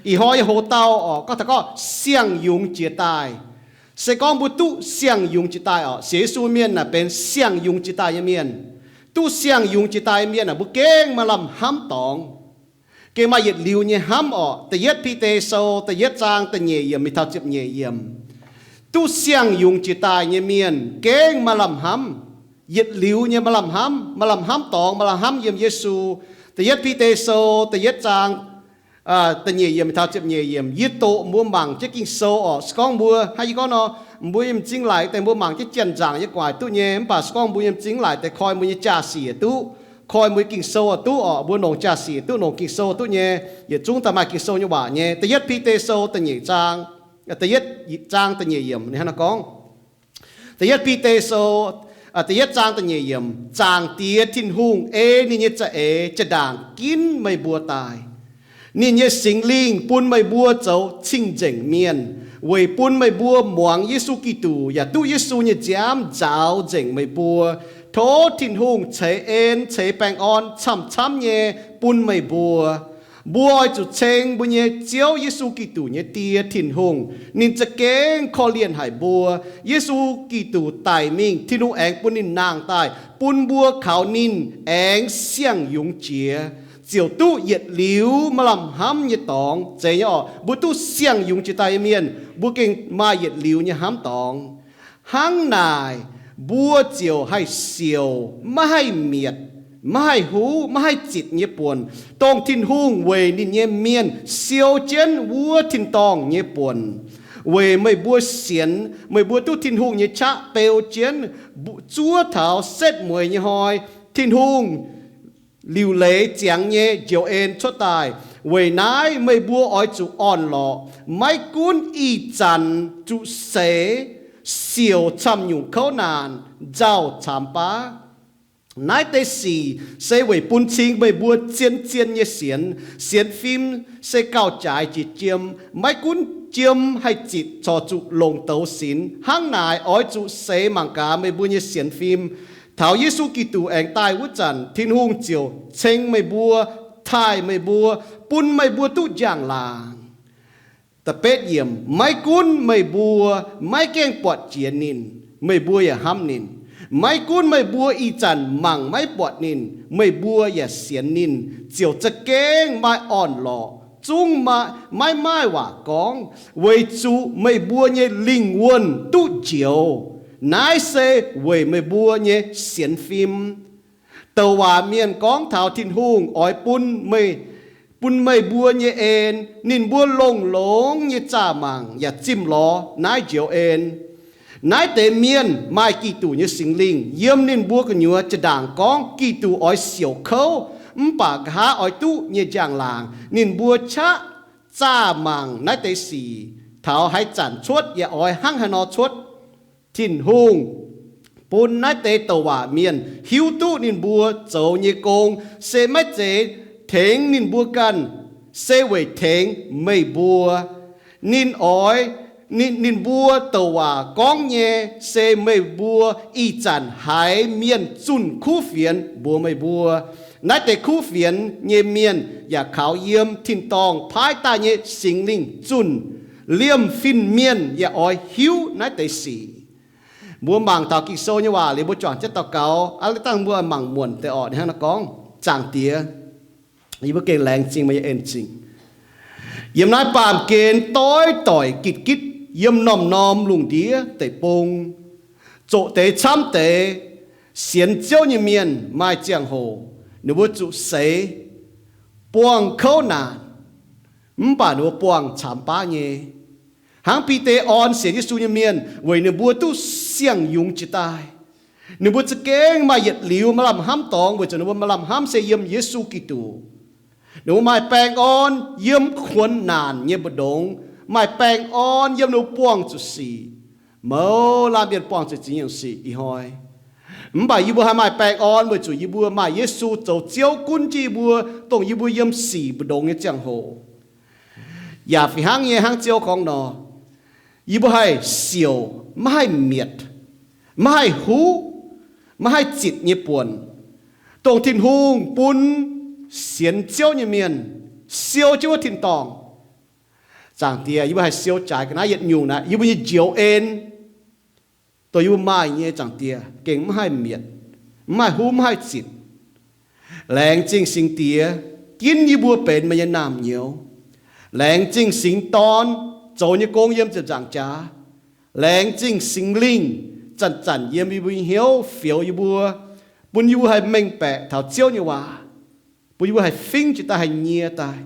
Ih hnoi nyei hoc-dauh orqc, gorngv taux gorngv siang-yungz jiex daaih. Se gorngv mbuo duqv siang-yungz jiex daaih orqc, sienx Yesu mienh naaic benx siang-yungz jiex daaih nyei mienh. Duqv siang-yungz jiex daaih nyei mienh aah, mbuo gengh maaih lamh hnamv dorngx, gengh maaih yietc liuz nyei hnamv orqc. Da'yietv Bide Sou da'yietv zaang da'nyeic yiemc mingh taux ziepc nyeic yiemc. Duqv siang-yungz jiex daaih nyei mienh gengh maaih lamh hnamv, yietc liuz nyei maaih lamh hnamv, maaih lamh hnamv dorngx, maaih lamh hnamv yiem Yesu. Da'yietv Bide Sou da'yietv zaang da'nyeic yiemc taux ziepc nyeic yiemc. Yie doqc mbuo mangc jienv Ging-Sou orqc. Se gorngv mbuo, hnangv yie gorngv nor, mbuo nyei m'zing laaic deix mbuo mangc jienv janx-nzaangc nyei gu'nguaaic duqv nyei, mv baac se gorngv mbuo nyei m'zing laaic deix koi mbuo nyei jaa-sic yaac duqv, koi mbuo Ging-Sou yaac duqv orqc, mbuo longc jaa-sic duqv, longc Ging-Sou duqv nyei, yietc zungv daaih maaih Ging-Sou nyei waac nyei. Da'yietv Bide Sou da'nyeic zaang, da'yietv zaang da'nyeic yiemc hnangv naaiv gorngv. Da'yietv Bide Sou da'yietv zaang da'nyeic yiemc. Zaangc Diex Tin-Hungh ei ninh nyei za'eix jaa-ndaangc ginv meih mbuo daaih. Ninh nyei Singx Lingh bun meih mbuo zoux cing-nzengc mienh, weic bun meih mbuo muangx Yesu Giduc yaac duqv Yesu nyei nziaamv nzaaux nzengc meih mbuo. Tov Tin-Hungh ceix en ceix baengh orn camv-camv nyei bun meih mbuo. Mbuo oix zuqc ceng mbuo nyei Ziouv Yesu Giduc nyei Die, Tin-Hungh. Ninh za'gengh korv-lienh haic mbuo. Yesu Giduc daic mingh, Tin-Hungh aengx bun ninh nangh daaih, bun mbuo kaux ninh aengx siang-yungz jiex, ziouc duqv yietc liuz maaih lamh hnamv nyei dorngx. Zeiz nyei orqc, mbuo duqv siang-yungz jiex daaih nyei mienh, mbuo gengh maaih yietc liuz nyei hnamv dorngx. Hnangv naaic, mbuo ziouc haih siouc, maiv haih mietc, maiv haih huv, maiv haih zitc nyei buonc, dongh Tin-Hungh weic ninh nyei mienh siou jienv wuov tin-dorngh nyei buonc. Weic meih mbuo sienx, meih mbuo duqv Tin-Hungh nyei qaqv beu jienv, zuov taux setv mueiz nyei hnoi, Tin-Hungh liuc leiz ziangx nyei njoux en cuotv daaih. Weic naaiv meih mbuo oix zuqc orn-lorqc, maiv gunv ih zanc zuqc seix, siouc camv-nyungc kouv naanc, nzauh caamx baav. Naaiv deix sic se weic bun cing meih mbuo zien-zien nyei sienx. Sienx fim se gauh jaaix jiex jiem, maiv gunv jiem haih zitc corc zuqc longc douz sinx. Hnangv naaic, oix zuqc seix mangc gaax meih mbuo nyei sienx fim. Taux Yesu Giduc aengx daaih wuov zanc, Tin-Hungh ziouc ceng meih mbuo, taaih meih mbuo, bun meih mbuo duqv njang-laangc. Da'betv yiemc. Maiv gunv meih mbuo maiv gaengh buatc jiex ninh, meih mbuo yaac hnamv ninh. Maiv gunv meih mbuo ih zanc mangc maiv buatc ninh, meih mbuo yaac sienx ninh, ziouc za'gengh maaih orn-lorqc, zungv maiv maaih waac gorngv, weic zuqc meih mbuo nyei lingh wuonh duqv njoux. Naaiv se weic meih mbuo nyei sienx fim. Douc waac mienh gorngv taux Tin-Hungh oix bun meih, bun meih mbuo nyei en, ninh mbuo longx-longx nyei zaah mangc yaac zimh lorz naaiv njoux en. Naaiv deix mienh maaih Giduc nyei Singx Lingh yiem ninh mbuo gu'nyuoz, jaa-ndaangc gorngv Giduc oix siouc kouv mv baac nqa'haav oix duqv nyei njang-laangc. Ninh mbuo qaqv zaah mangc naaiv deix sic taux haaix zanc cuotv yaac oix hnangv haaix nor cuotv. Tin-Hungh bun naaiv deix douc waac mienh hiuv duqv ninh mbuo zoux nyei gong se maiv zeiz tengx ninh mbuo ganh, se weic tengx meih mbuo. Ninh oix, ninh, ninh mbuo douc waac gorngv nyei se meih mbuo ih zanc haiz mienh zunh kuv fienx mbuox meih mbuo. Naaiv deix kuv fienx nyei mienh yaac kaux yiem tin-dorngh paaiv daaih nyei Singx Lingh zunh. Liemh fin-mienh yaac oix hiuv naaiv deix sic. Mbuo mangc taux Ging-Sou nyei waac liuz, mbuo juangc jienv daux gaux. Aav dangh mbuo mangc muonc deix orqc, ninh hnangv naaiv gorngv, Zaangc Diex, yie mbuo gengh laengz zingh meih nyei en zingh. Yiem naaiv baamh gen doix-doic gitv-gitv, yiem norm-norm lungh ndiev deic-bung, zoqc deix camv deix, sienx Ziouv nyei mienh maaih ziangh hoc ninh mbuo zuqc seix, buangh kouv naanc, mv baac ninh mbuo buangh caamx baav nyei. Hnangv Bide orn sienx Yesu nyei mienh weic ninh mbuo duqv siang-yungz jiex daaih. Ninh mbuo za'gengh maaih yietc liuz maaih lamh hnamv dorngx weic zuqc ninh mbuo maaih lamh hnamv se yiem Yesu Giduc. Ninh mbuo maaih baengh orn yiem kuonx naanc nyei mbu'ndongx, maaih baengh orn yiem ninh mbuo buangh zuqc sic. Mouz laanh mienh buangh zuqc ziex nyungc sic ih hnoi. Mv baac yie mbuo haih maaih baengh orn weic zuqc yie mbuo maaih Yesu zoux Ziouv gunv jienv yie mbuo, dongh yie mbuo yiem sic mbu'ndongx nyei ziangh hoc. Yaac fih hnangv nyei, hnangv Ziouv gorngv nor, yie mbuo haih siouc, maiv haih mietc, maiv haih huv, maiv haih zitc nyei buonc, dongh Tin-Hungh bun sienx Ziouv nyei mienh siou jienv wuov tin-dorngh. Zaangc Diex, yie mbuo haih siou jaaix ga'naaiv yietc nyungc naaic, yie mbuo nyei njoux en dongh yie mbuo maaih nyei, Zaangc Diex, gengh mv haih mietc, mv haih huv, mv haih zitc. Laengz zingh Singx Diex ginv yie mbuo benx meih nyei naamh nyouz. Laengz zingh Singx Dorn zoux nyei gong yiem ziepc nzaangc jaax. Laengz zingh Singx Lingh zanc-zanc yiem yie mbuo nyei hnyouv fioux yie mbuo, bun yie mbuo haih mengh baeqc taux Ziouv nyei waac, bun yie mbuo haih fingv jiex daaih, haih nyie daaih.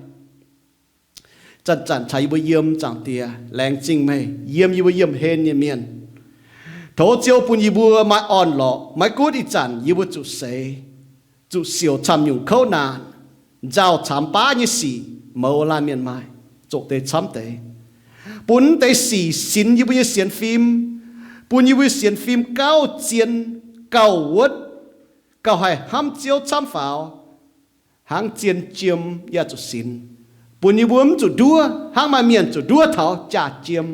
Zanc-zanc caux yie mbuo yiem, Zaangc Diex, laengz zingh meih yiem yie mbuo yiem hlen nyei mienh. Tov Ziouv bun yie mbuo maaih orn-lorqc, maiv gunv ih zanc yie mbuo zuqc seix, zuqc siouc camv-nyungc kouv naanc, nzauh caamx baav nyei sic, mouz laanh mienh maaih, zoqc deix camv deix. Bun deix sic sinx yie mbuo nyei sienx fim, bun yie mbuo sienx fim gauh zien, gauh wuotv, gauh haih hnamv Ziouv camv faaux, hnangv zien jiem yaac zuqc sinx. Bun yie mbuo mv zuqc nduov hnangv maaih mienh zuqc nduov taux jaa jiem.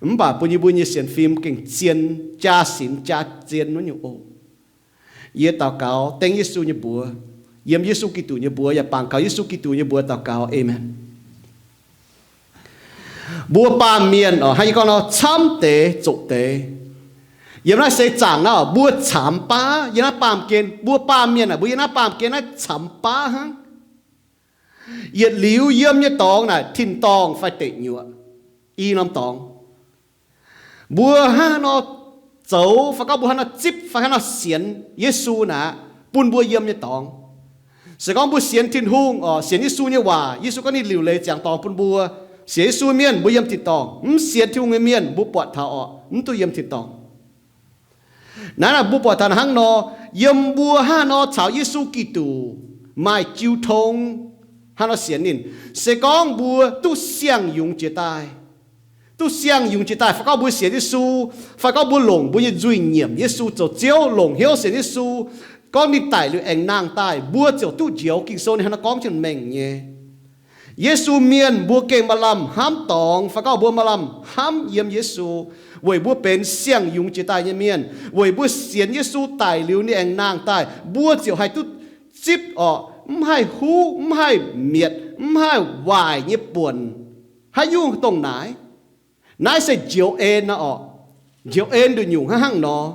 Mv baac bun yie mbuo nyei sienx fim gengh zien, jaa sinx jaa zien wuov nyungc oc. Yie daux gaux dengv Yesu nyei mbuox, yiem Yesu Giduc nyei mbuox yaac bangc gaux Yesu Giduc nyei mbuox daux gaux, aamen. Mbuo baamh mienh oc, hnangv yie gorngv nor, camv deix zoqc deix. Yiem naaiv seix zaangc naaiv, mbuo caamx baav yiem naaiv baamh gen. Mbuo baamh mienh aah, mbuo yiem naaiv baamh gen naaiv caamx baav hnangv. Yietc liuz yiem nyei dorngx naaic tin-dorngh fai deic nyuoqc, i norm dorngx. Mbuo hnangv haaix nor zoux fai gorngv mbuo hnangv haaix nor zipv fai hnangv haaix nor sienx Yesu naaic, bun mbuo yiem nyei dorngx. Se gorngv mbuo sienx Tin-Hungh oc, sienx Yesu nyei waac, Yesu gorngv ninh liuc leiz ziangx dorngx bun mbuo. Sienx Yesu mienh mbuo yiem tin-dorngh. Mv sienx Tin-Hungh nyei mienh mbuo buatc taux oc, mv duqv yiem tin-dorngh. Naaiv naaic mbuo buatc taux hnangv nor, yiem mbuo hnangv haaix nor caux Yesu Giduc maaih jiu tong, hnangv haaix nor sienx ninh. Se gorngv mbuo duqv siang-yungz jiex daaih, duqv siang-yungz jiex daaih, fai gorngv mbuo sienx Yesu, fai gorngv mbuo longc mbuo nyei nzuih nyiemc Yesu zoux Ziouv, longc hnyouv sienx Yesu, gorngv ninh daic liuz aengx nangh daaih, mbuo ziouc duqv njoux Ging-Sou ninh hnangv haaix nor gorngv jienv mengh nyei. Yesu mienh mbuo gengh maaih lamh hnamv dorngx, fai gorngv mbuo maaih lamh hnamv yiem Yesu, weic mbuo benx siang-yungz jiex daaih nyei mienh, weic mbuo sienx Yesu daic liuz ninh aengx nangh daaih, mbuo ziouc haih duqv zipv orqc, mv haih huv, mv haih mietc, mv haih waaic nyei buonc haaix nyungc dongh naaic. Naaiv se njoux en nor orqc. Njoux en nduqc nyungc hnangv haaix nor.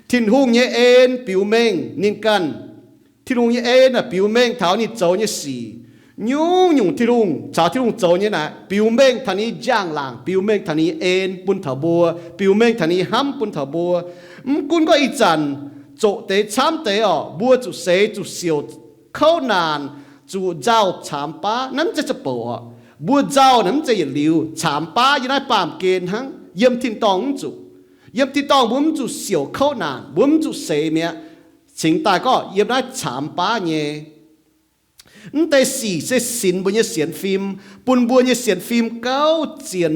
Tin-Hungh nyei en biux mengh ninh ganh. Tin-Hungh nyei en naaic biux mengh taux ninh zoux nyei sic. Nyungc-nyungc Tin-Hungh caux Tin-Hungh zoux nyei naaic biux mengh taux ninh njang-laangc, biux mengh taux ninh nyei en bun taux mbuo, biux mengh taux ninh nyei hnamv bun taux mbuo. Mv gunv gorngv ih zanc zoqc deix camv deix orqc, mbuo zuqc seix, zuqc siouc, kouv naanc, zuqc nzauh caamx baav, naaiv mv zeiz za'bouc orqc. Mbuo nzauh naaic mv zeiz yietc liuz, caamx baav yiem naaiv baamh gen hnangv. Yiem tin-dorngh mv zuqc. Yiem tin-dorngh mbuo mv zuqc siouc kouv naanc, mbuo mv zuqc seix mi'aqv. Cingx daaih gorngv yiem naaiv caamx baav nyei. Mv deix sic se sinx mbuo nyei sienx fim, bun mbuo nyei sienx fim gauh zien,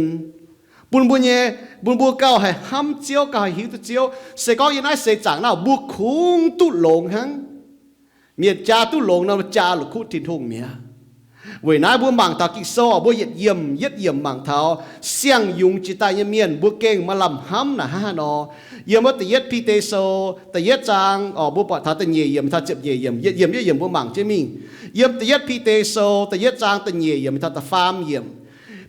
bun mbuo nyei, bun mbuo gauh haih hnamv Ziouv, gauh haih hiuv duqv Ziouv. Se gorngv yiem naaiv seix zaangc naaiv mbuo kungx duqv longx hnangv. Mienh jaa duqv longx nor, jaa la'kuqv Tin-Hungh mi'aqv. Weic naaiv mbuo mangc taux Ging-Sou, mbuo yietc yiemc yietc yiemc mangc taux siang-yungz jiex daaih nyei mienh, mbuo gengh maaih lamh hnamv naaic hnangv haaix nor. Yiem wuov da'yietv Bide Sou da'yietv zaang, mbuo buatc taux da'nyeic yiemc taux ziepc nyeic yiemc, yietc yiemc yietc yiemc mbuo mangc jienv mingh. Yiem da'yietv Bide Sou da'yietv zaang da'nyeic yiemc taux da'faam yiemc,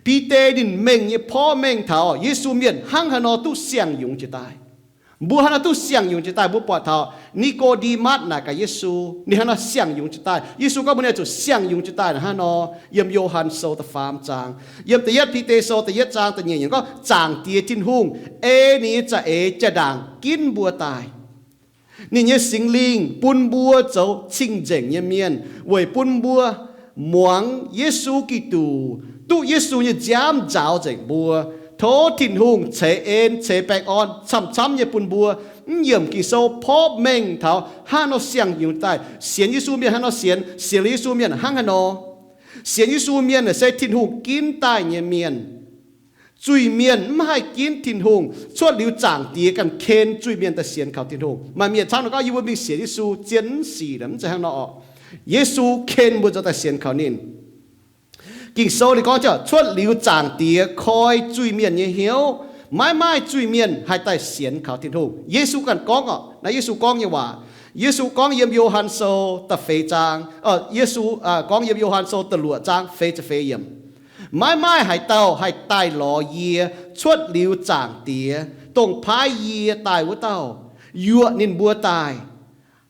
Bide ninh mengh nyei porv mengh taux Yesu mienh hnangv haaix nor duqv siang-yungz jiex daaih. Mbuo hnangv haaix nor duqv siang-yungz jiex daaih, mbuo buatc taux Ni^ko^nde^matv naaic gaax Yesu, ninh hnangv haaix nor siang-yungz jiex daaih. Yesu gorngv mbuo ninh zuqc siang-yungz jiex daaih naaic hnangv haaix nor. Yiem Yo^han Sou da'faam zaang, yiem da'yietv Bide Sou da'yietv zaang da'nyeic yiemc gorngv, Zaangc Diex Tin-Hungh ei ninh nyei za'eix jaa-ndaangc ginv mbuo daaih. Ninh nyei Singx Lingh bun mbuo zoux cing-nzengc nyei mienh, weic bun mbuo muangx Yesu Giduc, duqv Yesu nyei nziaamv nzaaux nzengc mbuo. Tov Tin-Hungh ceix en ceix baengh orn camv-camv nyei bun mbuo. Mv yiemc Ging-Sou porv mengh taux hnangv haaix nor siang-yungz daaih, sienx Yesu mienh hnangv haaix nor sienx, sienx liuz Yesu mienh hnangv haaix nor. Sienx Yesu mienh naaic se Tin-Hungh ginv daaih nyei mienh. Zuiz-mienh mv haih ginv Tin-Hungh. Cuotv liuz Zaangc Diex ganh ken zuiz-mienh daaih sienx kaux Tin-Hungh. Maaih mienh camv nor gorngv, yie mbuo mingh sienx Yesu zien mv sic, mv zeiz hnangv nor orqc. Yesu ken mbuo zoux daaih sienx kaux ninh. Ging-Sou ninh gorngv, cuotv liuz Zaangc Diex koi zuiz-mienh nyei hnyouv, maiv maaih zuiz-mienh haih daaih sienx kaux Tin-Hungh. Yesu ganh gorngv orqc, naaiv Yesu gorngv nyei waac. Yesu gorngv yiem Yo^han Sou da'feix zaang, Yesu gorngv yiem Yo^han Sou da'luoqc zaang feix ziepc feix yiemc. Maiv maaih haaix dauh haih daaih lorz yie cuotv liuz Zaangc Diex, dongh paaiv yie daaih wuov dauh, yuoqc ninh mbuo daaih.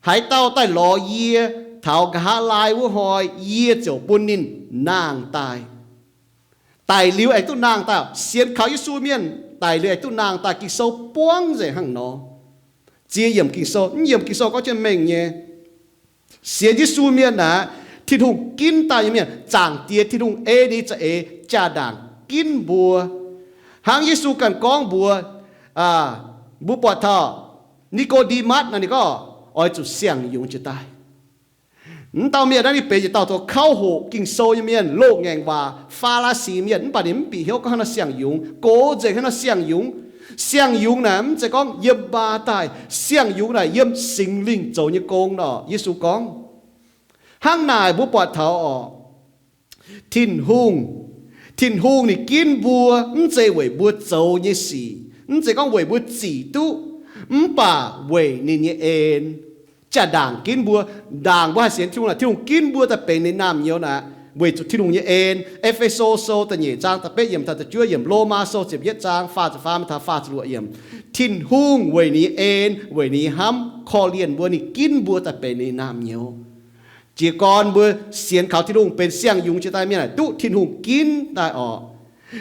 Haaix dauh daaih lorz yie taux nqa'haav laai wuov hnoi, yie ziouc bun ninh nangh daaih. Daic liuz aengx duqv nangh daaih. Sienx kaux Yesu mienh daic liuz aengx duqv nangh daaih, Ging-Sou buangv nzengc hnangv nor. Ziex yiemc Ging-Sou, mv yiemc Ging-Sou gorngv jienv mengh nyei. Sienx Yesu mienh aeqv, Tin-Hungh ginv daaih nyei mienh, Zaangc Diex Tin-Hungh ei ninh za'eix jaa-ndaangc ginv mbuo. Hnangv Yesu ganh gorngv mbuox, mbuo buatc taux Ni^ko^nde^matv naaic, ninh gorngv oix zuqc siang-yungz jiex daaih. Mv dauh mienh naaiv ninh benx yietc dauh zoux kauv hoqc Ging-Sou nyei mienh, loz-ngaengc waac, Faa^laa^si mienh, mv baac ninh mv bieqc hnyouv gorngv hnangv nor siang-yungz, gox nzengc hnangv nor siang-yungz. Siang-yungz naaic mv zeiz gorngv yiem maa daaih. Siang-yungz naaic yiem Singx Lingh zoux nyei gong nor, Yesu gorngv. Hnangv naaic mbuo buatc taux orqc, Tin-Hungh, Tin-Hungh ninh ginv mbuo mv zeiz weic mbuo zoux nyei sic, mv zeiz gorngv weic mbuo zic duqv, mv baac weic ninh nyei en. Jaa-ndaangc ginv mbuo, ndaangc mbuo haih sienx Tin-Hungh naaic, Tin-Hungh ginv mbuo daaih benx ninh naamh nyouz naaic, weic zuqc Tin-Hungh nyei en. E^fe^so Sou da'nyeic zaang da'betv yiemc taux da'juov yiemc, Lomaa Sou ziepc yietv zaang faah ziepc faam taux faah ziepc luoqc yiemc. Tin-Hungh weic ninh nyei en, weic ninh nyei hnamv korv-lienh mbuo, ninh ginv mbuo daaih benx ninh naamh nyouz. Jiez gorn mbuo sienx kaux Tin-Hungh benx siang-yungz jiex daaih mienh aeqv, duqv Tin-Hungh ginv daaih orqc.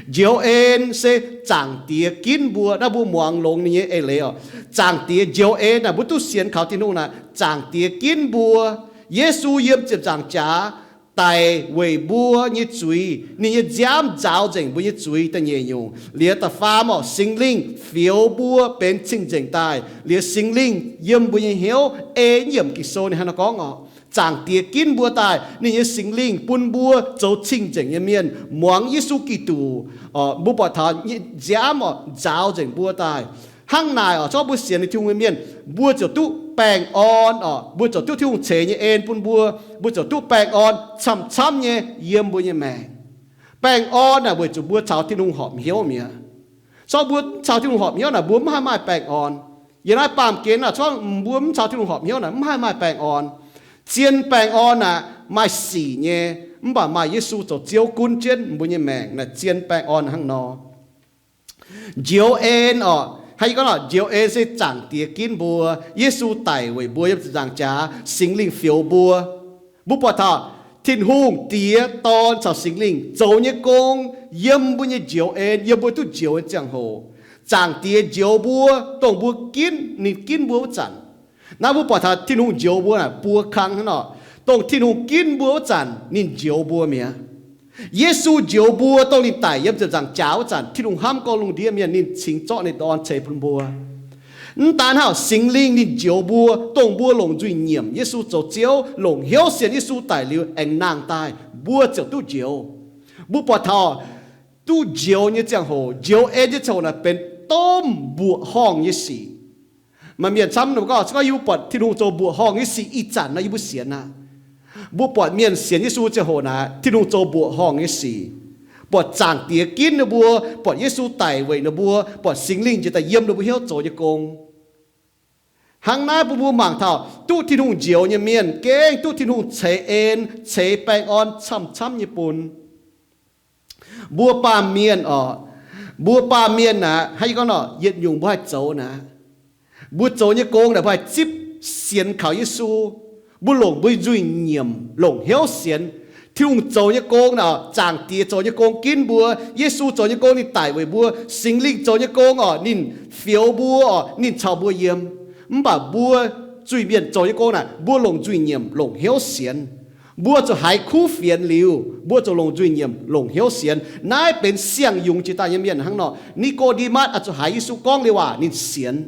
Njoux en se Zaangc Diex ginv mbuo. Naaiv mbuo muangx longx ninh nyei eix leiz orqc. Zaangc Diex njoux en naaic, mbuo duqv sienx kaux Tin-Hungh naaic, Zaangc Diex ginv mbuo. Yesu yiem ziepc nzaangc jaax daic weic mbuo nyei zuiz. Ninh nyei nziaamv nzaaux nzengc mbuo nyei zuiz. Da'nyeic nyungc. Liuz da'faam orqc, Singx Lingh fioux mbuo benx cing-nzengc daaih. Liuz Singx Lingh yiem mbuo nyei hnyouv. Ei yiemc Ging-Sou ninh hnangv naaiv gorngv orqc, Zaangc Diex ginv mbuo daaih, ninh nyei Singx Lingh bun mbuo zoux cing-nzengc nyei mienh, muangx Yesu Giduc. Mbuo buatc taux nziaamv orqc nzaaux nzengc mbuo daaih. Hnangv naaic orqc, zorqv mbuo sienx Tin-Hungh nyei mienh, mbuo ziouc duqv baengh orn orqc, mbuo ziouc duqv Tin-Hungh ceix nyei en bun mbuo. Mbuo ziouc duqv baengh orn camv-camv nyei yiem mbuo nyei maengc. Baengh orn naaic weic zuqc mbuo caux Tin-Hungh horpc hnyouv mi'aqv. Zorqv mbuo mv caux Tin-Hungh horpc hnyouv naaic, mbuo mv haih maaih baengh orn. Yiem naaiv baamh gen naaic, zorqv mbuo mv caux Tin-Hungh horpc hnyouv naaic, mv haih maaih baengh orn. Zien baengh orn naaic maaih sic nyei, mv baac maaih Yesu zoux Ziouv gunv jienv mbuo nyei maengc naaic, zien baengh orn hnangv nor. Njoux en orqc, hnangv yie gorngv nor, njoux en se Zaangc Diex ginv mbuo. Yesu daic weic mbuo yiem ziepc nzaangc jaax, Singx Lingh fioux mbuo. Mbuo buatc taux Tin-Hungh Diex, Dorn caux Singx Lingh zoux nyei gong yiem mbuo nyei njoux en, yiem mbuo duqv njoux nyei ziangh hoc. Zaangc Diex njoux mbuo, dongh mbuo ginv, ninh ginv mbuo wuov zanc. Naaiv mbuo buatc taux Tin-Hungh njoux mbuo naaic buo kang hnangv nor. Dongh Tin-Hungh ginv mbuo wuov zanc, ninh njoux mbuo mi'aqv. Yesu njoux mbuo, dongh ninh daic yiem ziepc nzaangc jaax wuov zanc, Tin-Hungh hnamv gorx lungh ndiev mienh, ninh cingx zorqv ninh Dorn ceix bun mbuo. Mv daan hnangv, Singx Lingh ninh njoux mbuo, dongh mbuo longc nzuih nyiemc Yesu zoux Ziouv, longc hnyouv sienx Yesu daic liuz aengx nangh daaih, mbuo ziouc duqv njoux. Mbuo buatc taux duqv njoux nyei ziangh hoc, njoux en nyei ziangh hoc naaic benx domh mbuoqc horngh nyei sic. Maaih mienh camv gorngv, se gorngv yie mbuo buatc Tin-Hungh zoux mbuoqc horngh nyei sic ih zanc nor, yie mbuo sienx aqv. Mbuo buatc mienh sienx Yesu ziangh hoc naaic, Tin-Hungh zoux mbuoqc horngh nyei sic. Buatc Zaangc Diex ginv ninh mbuo, buatc Yesu daic weic ninh mbuo, buatc Singx Lingh njiec daaih yiem ninh mbuo hnyouv zoux nyei gong. Hnangv naaiv bun mbuo mangc taux duqv Tin-Hungh njoux nyei mienh gengh duqv Tin-Hungh ceix en, ceix baengh orn camv-camv nyei bun. Mbuo baamh mienh oc, mbuo baamh mienh naaic, hnangv yie gorngv nor, yietc nyungc mbuo haih zoux naaic. Mbuo zoux nyei gong naaic, mbuo haih zipv sienx kaux Yesu. Mbuo longc mbuo nzuih nyiemc, longc hnyouv sienx. Tin-Hungh zoux nyei gong naaic, Zaangc Diex zoux nyei gong ginv mbuo. Yesu zoux nyei gong ninh daic weic mbuo. Singx Lingh zoux nyei gong oc, ninh fioux mbuo oc, ninh caux mbuo yiem. Mv baac mbuo zuiz-mienh zoux nyei gong naaic, mbuo longc nzuih nyiemc, longc hnyouv sienx. Mbuo zuqc haiz kuv fienx liuz, mbuo zuqc longc nzuih nyiemc, longc hnyouv sienx. Naaiv benx siang-yungz jiex daaih nyei mienh hnangv nor. Ni^ko^nde^matv oix zuqc haiz Yesu gorngv liuz waac ninh sienx.